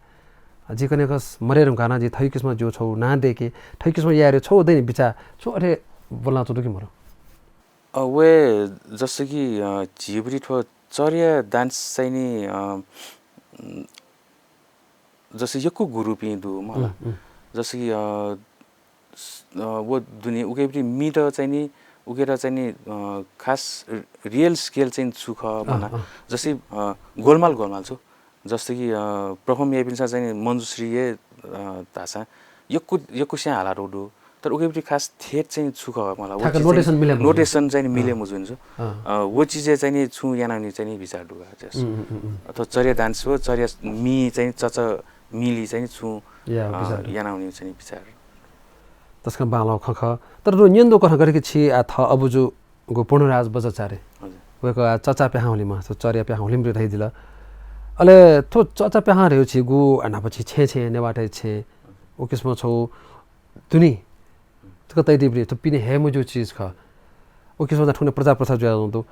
जि कने कस मरे रंगाना जि थै किसिम जो छौ ना देके, थै किसिम यारे छौ दैन बिचा, छु अथे बोलना चौ दु कि मरु। अ, वे जस्तो कि, अ, झिब्री ठो चर्या dance चाहिँ नि, अ, जस्तो यक्कु गुरुपिं दु मला। उम्, उम्। जस्तो कि, अ, स-, अ, व दुने उकेपिं मित चाहिँ नि, उकेर चाहिँ नि, अ, खास र-, real scale चाहिँ छु ख अँ, भना। अँ। जस्तै, अ, गोलमाल, गोलमाल छु। जस्तो कि, अ, perform याइपिन्सा चाहिँ नि मञ्जुश्री हे, अ, धासा यक्कु, यक्कु स्यां हालादु दु। तर उकेपिं खास ठेट चाहिँ छु ख मला। व ठ्याक्क चिज चाहिँ notation मिले मजू। Notation चाहिँ नि मिले अँ। मजू नि छु। अँ। अ, व चिज चाहिँ नि छु यानानि चाहिँ नि विचार दु गा, just। उम्, उम्, उम्, उम्। अथवा चर्या dance हो, चर्या मि चाहिँ नि चच मिली चाहिँ नि छु, या, अ, विचार दु। यानानि चाहिँ नि विचार। तसकं बांलाउ खँ खः। तर दु न्यन दु कथं गरेके छि आ थ अबुजु गु पूर्णराज बज्राचार्य। हजुर। वय्‌कः आ चचा प्याहां हुलिमा, थ्व चर्या प्याहां हुलिम रे धइदिल। अले थ्व चचा प्याहां रे छि गु आ न्हापा छि छेँ छेँ नेवाः तय् छेँ। उ किसिम छौ दुनि थुक तइदिबलय् थ्व पिने हये मज्यू चिज खः। उकिसं थुकने प्रचार प्रसार जुयाच्वंगु दु।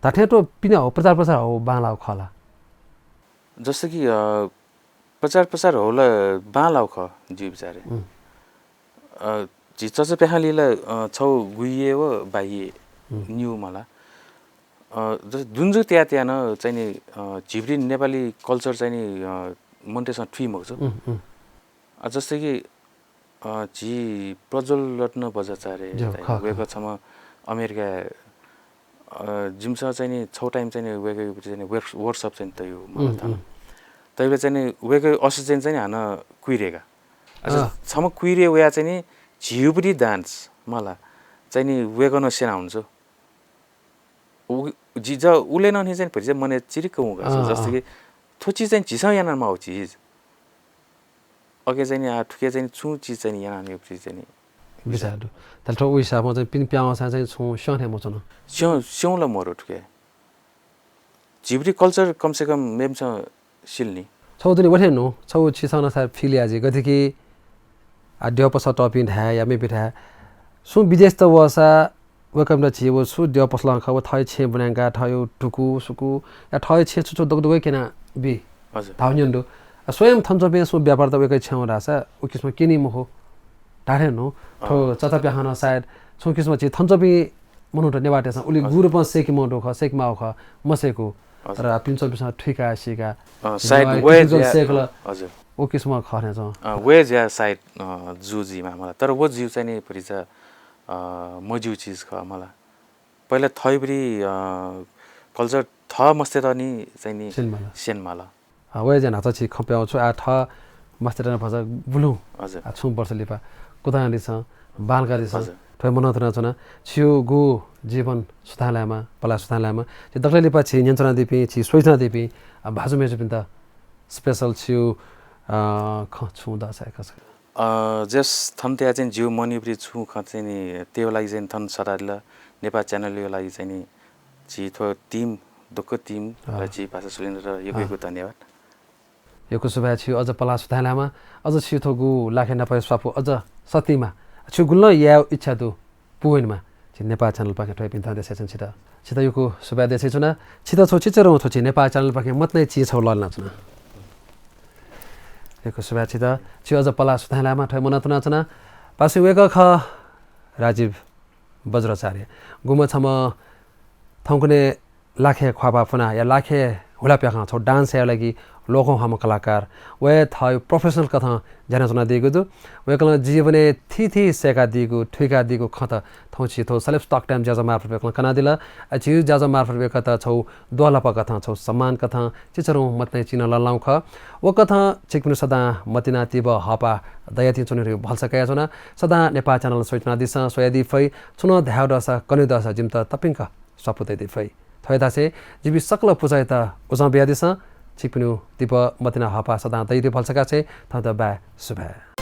धात्थें थ्व पिने हौ प्रचार प्रसार हौ बांलाःगु खः ला? जस्तो कि, अ, प्रचार प्रसार हौ ला बांलाःगु खः जिगु विचारय्। उम्। अ, झी चचाप्याखंलिइ ला, अ, छौ गुइये व बाइये उम्। न्यू मला। अ, जस-, जुन जुग तया तया नं चाहिँ नि, अ, झीपिं नेपाली culture चाहिँ नि, अ, मनूतय्सं थुइ मखुत। उम्, उम्। अ, जस्तै कि, अ, झी प्रज्वल रत्न बज्राचार्य ज्यू, धाइ, खः, खः। वय्कः छम्ह अमेरिका, अ, जिमिसं चाहिँ नि छौ time चाहिँ नि वय्कःयागु चाहिँ नि work-, workshop चाहिँ नि तयु उम्, मला थाना। उम्। तयु चाहिँ नि वय्कःयागु अशोक जैन चाहिँ नि हानं कुइरेगा। अ, अ। छम्ह कुइरे वया चाहिँ नि झीगुपट्टि dance मला चाहिँ नि वय्कलं स्यना हुन्छु। उ-, जि-, ज-, उले नं नि चाहिँ भतिचा मनय् चिरिक्क हुँ का। अँ, जस्तो अँ। कि थ्व चिज चाहिँ झीसं याना माःगु चिज। अके चाहिँ नि, आ, थुके चाहिँ नि छुं चिज चाहिँ नि याना नि, चिज चाहिँ नि। बिचाः दु। तर थ्व उ हिसाबमा चाहिँ पिने प्याहां वःसां चाहिँ छुं स्यं थें मच्वन। स्यं, स्यं ला मरु थुके। झीपिं culture कम से कम मेमिसं सिल नि। छौ दुने वथे नु, छौ छिसं नं सायद feel याये ज्यू, गथे कि आ, द्यः पसः तःपिं धाये या मेपिं धाये। सुं विदेशत वःसा वय्कःपिन्त झी व छु द्यः पसलं खः, व थःगु छेँ ब्वनायंकाः थःगु धुकू, सुकू, या थःगु छेँ छु छु दक्व दक्व क्यना बी। हजुर। धाउ न्यन दु। आ, स्वयं थन च्वंपिं सुं व्यापारत वय्कःया छेँ वनासा उकिसं क्यनी मखु। धात्थें नु, थ्व अँ। चचाप्याखं नं सायद छुं किसिमं झी थन च्वंपिं मनूत नेवाःतय्सं उलि हजुर। गु रूपं सय्के मदु खः, सय्के माःगु खः, मसय्कू। हजुर। तर आ, पिने च्वंपिन्सं थुइकाः सीकाः हजुर, सायद नेवाःया वय् cultural ज्या, circle हजुर। व किसिमं खः थें च्वं। अँ, वय् ज्या सायद, अ, जू जुइमाः मला। तर व ज्यू चाहिँ नि भतिचा, अ, मज्यू चिज खः मला। पहिला थःपिं, अ, culture थः मस्तय्त नि चाहिँ नि स्यने माल। स्यने माल। अ, वय् ज्या न्हाचः छि खँ प्याउ छु, आ, थः मस्तय्त नं भचा बुलुं। हजुर। आ, छुं वर्ष लिपा कुतुं दिसँ, बांलाका दिसँ। हजुर। थ्व हे मनं थुनाच्वना। छिगु जीवन सुथां लायेमा, पलाः सुथां लायेमा। छि दकलय् लिपा छि न्यनाच्वनादीपिं, छि स्वयाच्वनादीपिं, अ, भाजु मय्जुपिन्त special छिगु, अ, खँ छुं दःसा याकःसा। अ, जस थन तया चाहिँ जिगु मनय् भरि छुं खँ चाहिँ नि तयेगु लागि चाहिँ थन सदादिल। नेपाः channel-या लागि चाहिँ नि झी थ्व team, दक्व team, अँ। र झी भाषा सुरेन्द्र यक्व यक्व अँ। धन्यवाद। यक्व सुभाय्, छिगु अझ पलाः सुथां लायेमा, अझ छिगु थ्व गु लाखे न्हापाया स्वापू अझ सतिमा। छिगु गुलिं यायेगु इच्छा दु, पूवनेमा। झी नेपाः channel पाखें थ्व हे भिंतुना देछानाच्वना छित। छित यक्व सुभाय् देछानाच्वना। छित छगू चिचीधंगु थ्व झी नेपाः channel पाखें मतिनाया चिं छगू लःल्हानाच्वना। यक्व सुभाय् छित। छिगु अझ पलाः सुथां लायेमा थ्व हे मनं थुनाच्वना। पासापिं वय्कः खः राजीव बज्राचार्य। गुम्ह छम्ह थौंकन्हय् लाखे ख्वाःपाः पुनाः या लाखे हुलाप्याखं छगू dance यायेगु लागि ल्वःकं ह्वाःम्ह कलाकार। व हे थःगु professional कथं ज्या यानाच्वनादीगु दु। वय्कलं जीवनय् थीथी सय्कादीगु, थुइकादीगु खँत थौं झी थ्व Celebs Talk Time ज्याझ्वः मार्फत वय्कलं कनादिल। अ, झी ज्याझ्वः मार्फत वय्कःयात छगू द्वहंलापा कथं, छगू सम्मान कथं, चिचीधंगु मतिनाया चिं नं लःल्हानागु खः। व कथं छिकपिनिगु सदां मतिना तिबः हःपाः दयाः तिनि च्वनेगु भलसा कयाच्वना। सदां नेपाः channel स्वयाच्वनादिसँ, स्वयादी फइ। छुं नं धायेगु दःसा, कनेगु दःसा जिमित तप्यंक स्वापू तयादी फइ। थ्व हे धासें जिमि सकल पुचःयात उजं बियादिसँ। छिकपिनिगु तिबः मतिना हःपाः सदां दयादी भलसा कयाच्वना। थौंयात बाय्, सुभाय्।